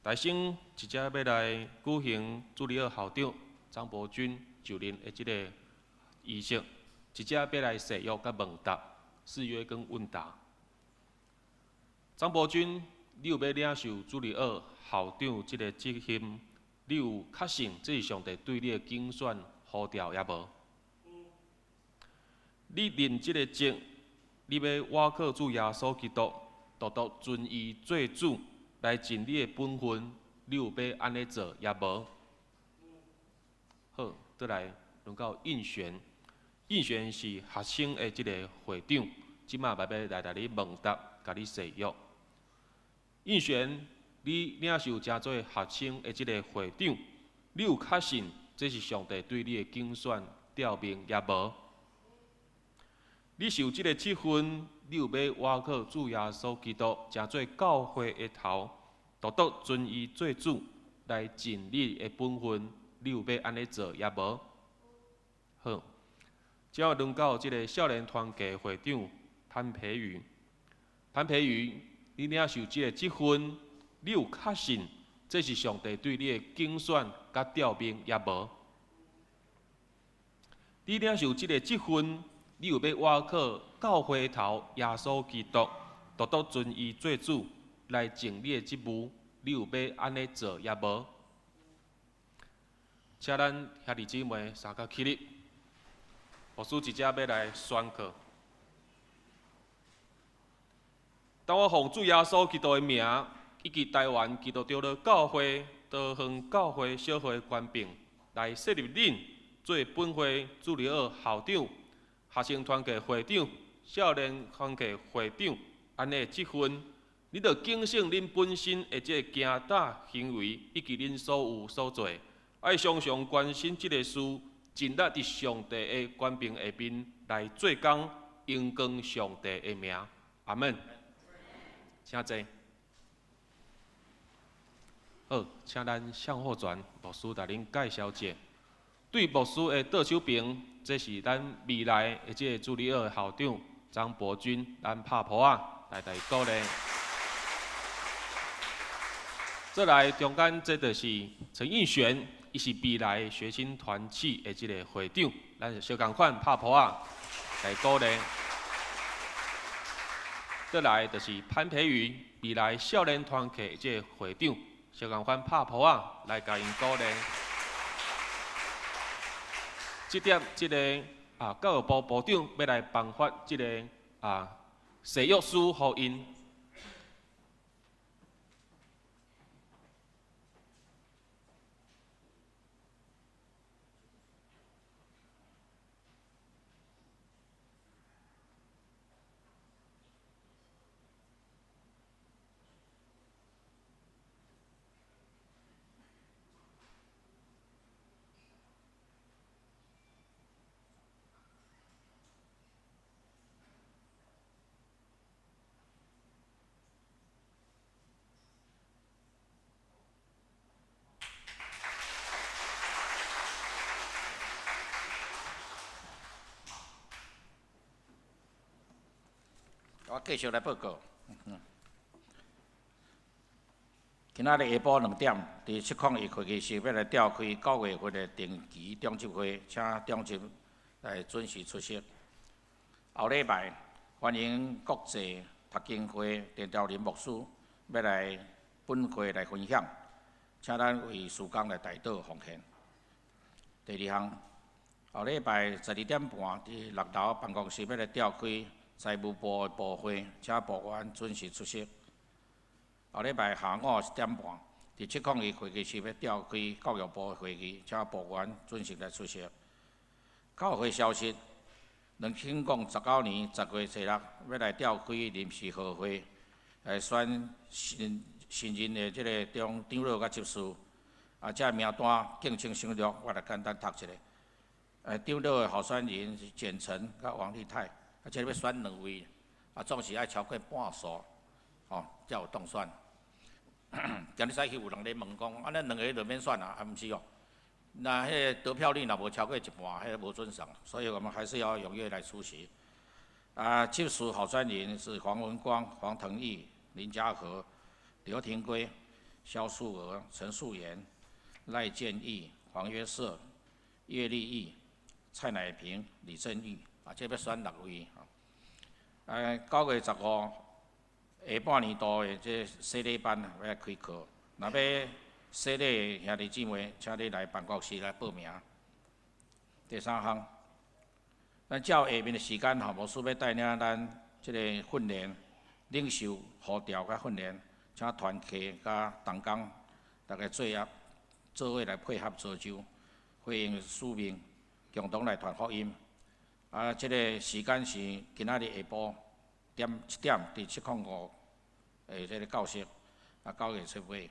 大先直接欲來舉行主日學校長張伯鈞就任的這个儀式，直接欲來誓約佮問答，誓約跟問答。張伯鈞，你有欲領受主日學校長這个職任？你有確信這是上帝對你的揀選呼召抑無？你認這个職，你欲倚靠主耶穌基督，獨獨尊伊做主，來盡你的本分，你有欲按呢做抑無？好，倒來輪到應璇，應璇是學生的這个會長，這馬欲來共你問答，共你誓約。應璇，你領受成做學生的這个會長，你有確信這是上帝對你的揀選召命抑無？你受這个職分，你有欲倚靠主耶穌基督，成做教會的頭，獨獨尊伊做主來盡你的本分，你有欲按呢做抑無？好，這下輪到這个少年團契會長潘培瑜。潘培瑜，你領受這个職分，你有確信這是上帝對你的揀選佮召命抑無？你領受這个職分，你有欲倚靠教會頭耶穌基督，獨獨尊伊做主來盡你的職務，你有欲按呢做抑無？請咱兄弟姊妹三腳起立，牧師直接欲來宣告。當我奉主耶穌基督的名，以及台灣基督長老教會桃園教會小會權柄，來設立恁做本會主日學校長、學生團契會長、少年團契會長，按呢職分，你著警醒恁本身的這个行踏行為，以及恁所有所做，愛常常關心這个事，盡力佇上帝的權柄下面來做工，榮光上帝的名。阿們。請坐。好，請咱向霍全牧師帶恁介紹者。對牧師的倒手邊，這是咱未來的這个主日學校長張伯君，咱拍噗仔來共伊鼓勵。再來中間這就是陳應璇，伊是未來學青團契的這个會長，咱就相仝款拍噗仔來鼓勵。再來就是潘培瑜，未來少年團契的這个會長，相仝款拍噗仔來共𪜶鼓勵。這點這个教育部部長欲來頒發這个誓約書予𪜶。我繼續來報告。今仔日下晡2點，佇701會議室欲來召開9月份的定期長執會，請長執來準時出席。後禮拜歡迎國際讀經會鄭兆林牧師欲來本會來分享，請咱為事工來代禱奉獻。第二項，後禮拜12點半佇6樓辦公室欲來召開財務部的部會，請部員準時出席。後禮拜下午1點半，佇701會議室欲召開教育部的會議，請部員準時來出席。教會消息：2019年10月初六，欲來召開臨時會會，來選新新任的這个長長老佮執事。這名單敬請省略，我來簡單讀一下。長老的候選人是簡成佮王立泰，這个欲選兩位，總是愛超過半數，才有當選。今日早起有人咧問講，按呢兩个就免選啊？毋是哦，那彼个得票率若無超過一半，彼个無準繩，所以我們還是要踴躍來出席。執事候選人是黃文光、黃騰義、林家和、劉廷圭、蕭素娥、陳素妍、賴建義、黃約瑟、葉立義、蔡乃平、李正玉。這欲選六位。9月15下半年度的這洗禮班欲來開課，若欲洗禮的兄弟姊妹，請你來辦公室來報名。第三項，咱照下面的時間吼，牧師欲帶領咱這个訓練領袖呼召佮訓練，請團契佮同工逐家做合做伙來配合造就，回應使命，共同來傳福音。這个時間是今仔日下晡7點，佇705的這个教室。9月初8、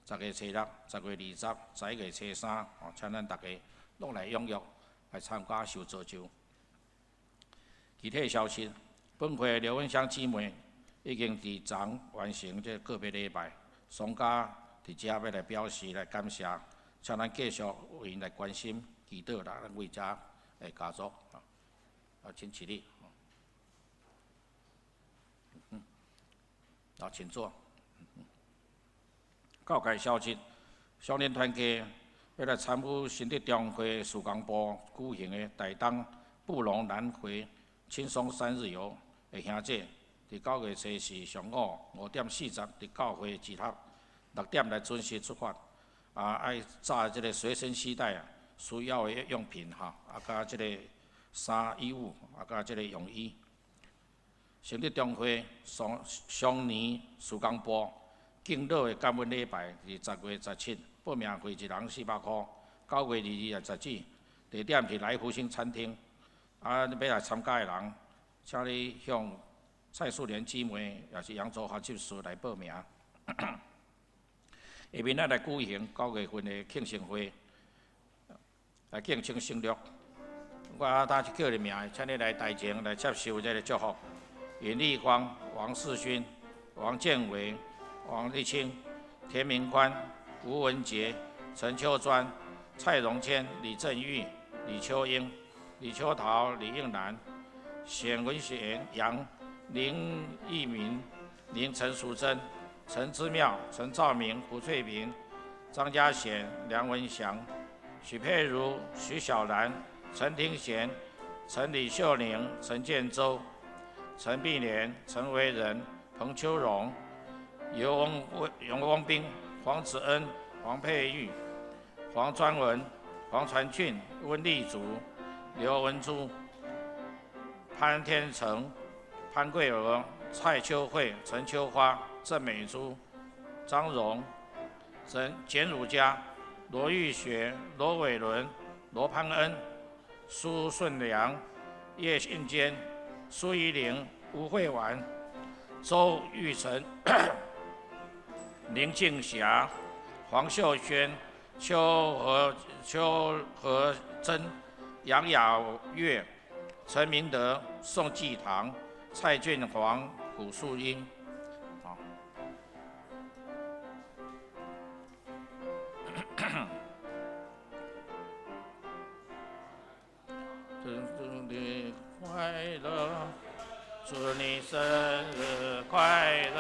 10月初6、10月20、11月初3，請咱逐家攏來踴躍來參加受造就。具體消息，本會劉文香姊妹已經佇昨完成這个告別禮拜，商家佇遮欲來表示來感謝，請咱繼續為𪜶來關心、祈禱啦，咱為遮的家族啊，請起立。啊，請坐。教界消息，少年團契欲來參與新德中會事工部舉行的台東布農南迴輕鬆3日遊的行者，佇9月初四上午5點40佇教會集合，6點來準時出發。啊，愛紮這个隨身攜帶啊，需要的用品哈，啊，佮這个衫衣物，啊，佮這个泳衣。新德中會雙雙年事工部敬老的感恩禮拜是10月17，報名費一人400箍。9月22日截止，地點是來福星餐廳。啊，欲來參加的人，請你向蔡素蓮姊妹，也是楊卓華執事來報名。下面咱來舉行九月份的慶生會，來敬請省略。我頭一叫你名，請你來台前來接受這个祝福。尹麗芳、王世勳、王建偉、王立清、田明寬、吳文杰、陳秋專、蔡榮謙、李振玉、李秋英、李秋桃、李應蘭、冼文賢、楊林義明、林陳淑貞、陳之妙、陳兆明、胡翠萍、張家賢、梁文祥、許佩如、徐小蘭、陳廷賢、陳李秀玲、陳建州、陳碧蓮、陳維仁、彭秋榮、尤翁尤翁斌、黃子恩、黃佩玉、黃專文、黃傳俊、溫麗竹、劉文珠、潘天成、潘桂娥、蔡秋慧、陳秋花、鄭美珠、張榮、陳簡汝佳、羅玉雪、羅偉倫、羅潘恩、蘇順良、葉信堅、蘇怡玲、吳慧婉、周玉成、林靜霞、黃秀娟、邱和珍、楊雅月、陳明德、宋繼堂、蔡俊煌、古樹英。好。祝你快樂，祝你生日快樂，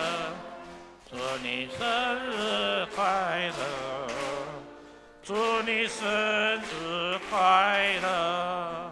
祝你生日快樂，祝你生日快樂。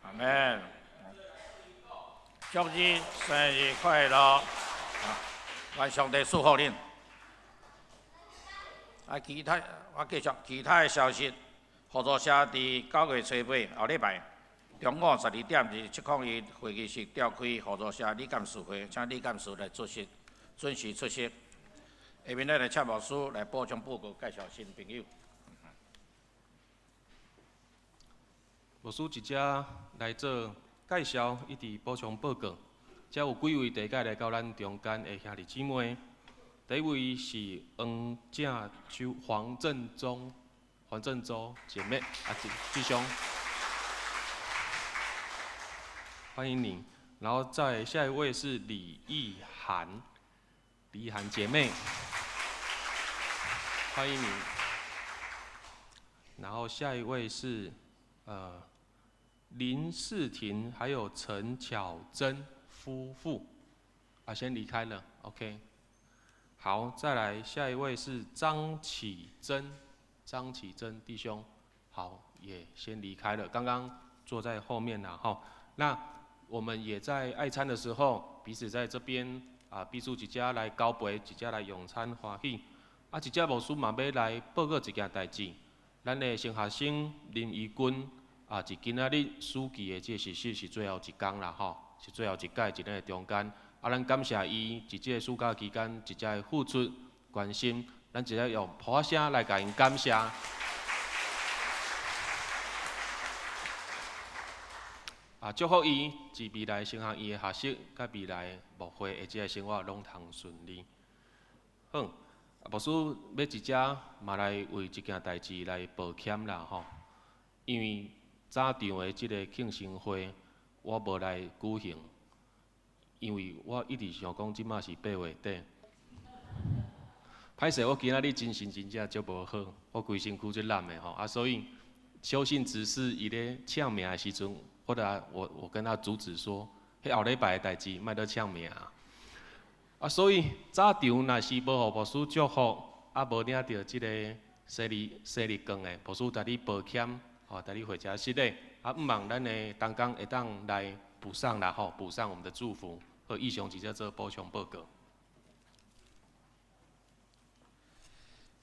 阿們，祝你生日快樂！啊，願上帝賜福恁。啊，其他我繼續其他的消息，合作社佇9月初八後禮拜中午12點佇701會議室召開合作社理監事會，請理監事來出席，準時出席。下面咱來請牧師來補充報告，介紹新朋友。牧師直接來做介紹，以及補充報告。遮有幾位第一擺來到咱中間的兄弟姊妹。第一位是黃正秋、黃正宗、黃正洲姐妹啊，弟兄，歡迎你。然後再下一位是李意涵，李意涵姐妹，歡迎你。然後下一位是林世廷，還有陳巧珍夫婦，啊，先離開了，OK。好，再來下一位是張啟珍，張啟珍弟兄，好，也先離開了，剛剛坐在後面了哈。那我們也在愛餐的時候，彼此在這邊啊，彼此一家來交杯，一家來用餐歡喜。啊，一隻牧師嘛欲來報告一件代誌，咱的新學生林怡君啊，佇今仔日暑期的這個實習是最後一工啦吼，是最後一屆佇咱的中間。啊，咱感謝伊佇這個暑假期間一直的付出關心，咱一下用噗仔聲來共𪜶感謝。啊，祝福伊佇未來神學院的學習，佮未來牧會的這個生活攏通順利。好。牧師欲佇遮嘛來為這件代誌來抱歉啦吼，因為早場的這個慶生會我無來舉行，因為我一直想講這馬是8月底。歹勢，我今仔日精神真正足無好，我規身軀足懶的吼，啊，所以邱信執事伊咧唱名的時陣，我跟他阻止說，彼後禮拜的代誌莫閣唱名。啊，所以早場若是無予牧師祝福，啊，無領著這个生日券的，牧師代你抱歉，吼，代你回家失禮。啊，毋望咱的同工會當來補上啦，吼，補上我們的祝福。好，以上直接做補充報告。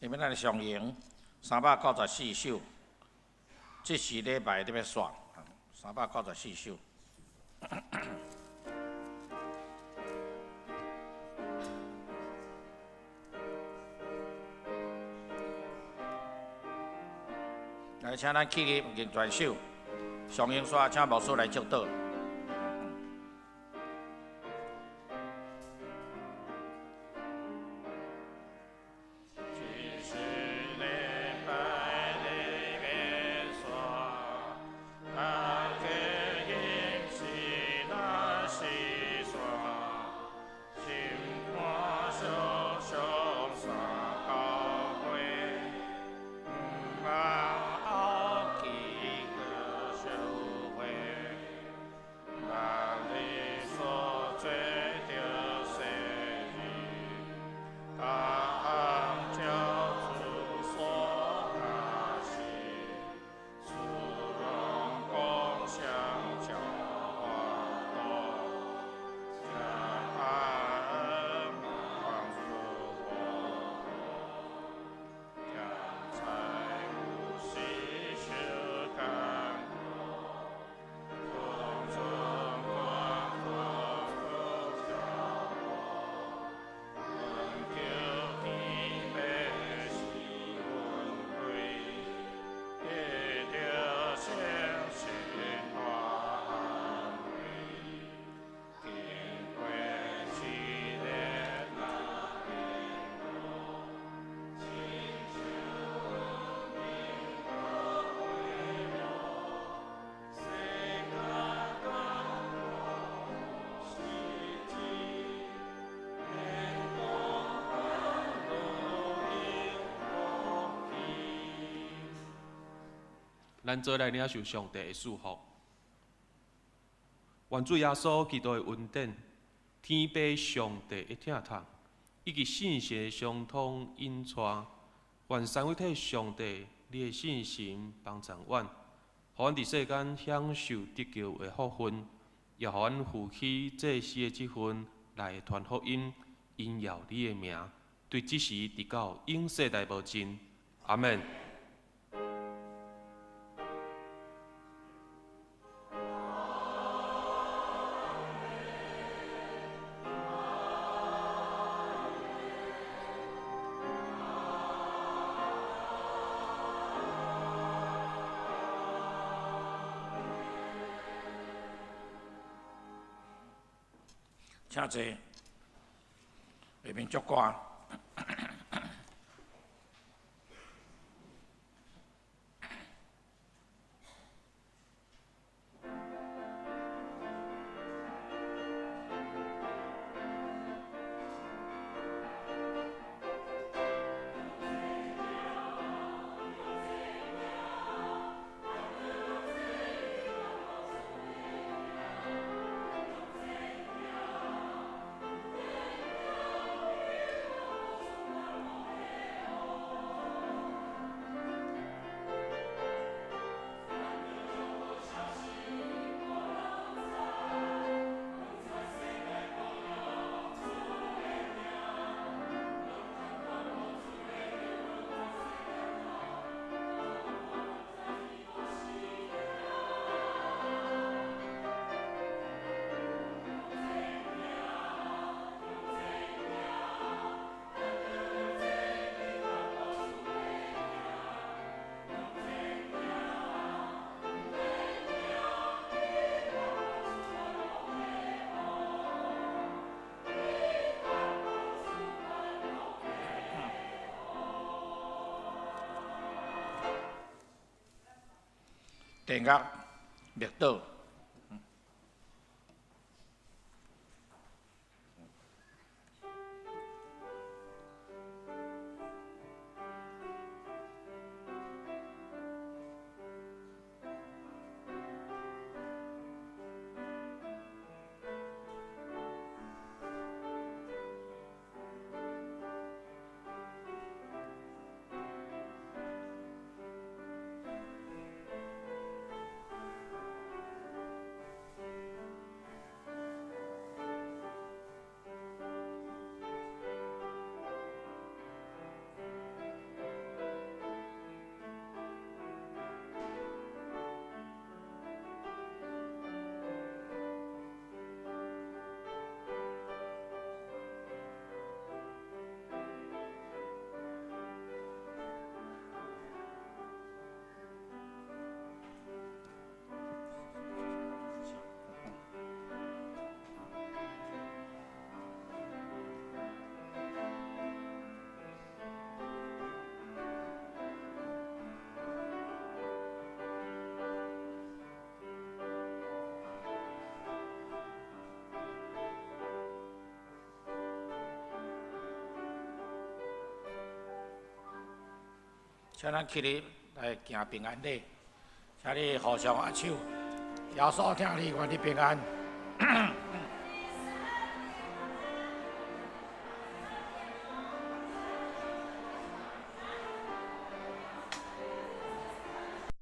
下面咱來上演394首，這是禮拜佇欲煞，394首。來，請咱起立認全手，上英煞請牧師來祝禱。咱做來領受上帝的祝福。願主耶穌基督的恩典、天父上帝的疼痛，以及聖神的相通引帶，願三位一體上帝你的信心幫助阮，予阮佇世間享受得救的福分，也予阮負起祭司的職分來傳福音，榮耀你的名，對這時直到永世代無盡。阿們。請坐，下面祝歌。地獄默禱。請咱起立來行平安禮，請你互相握手。耶穌疼你，願你平安。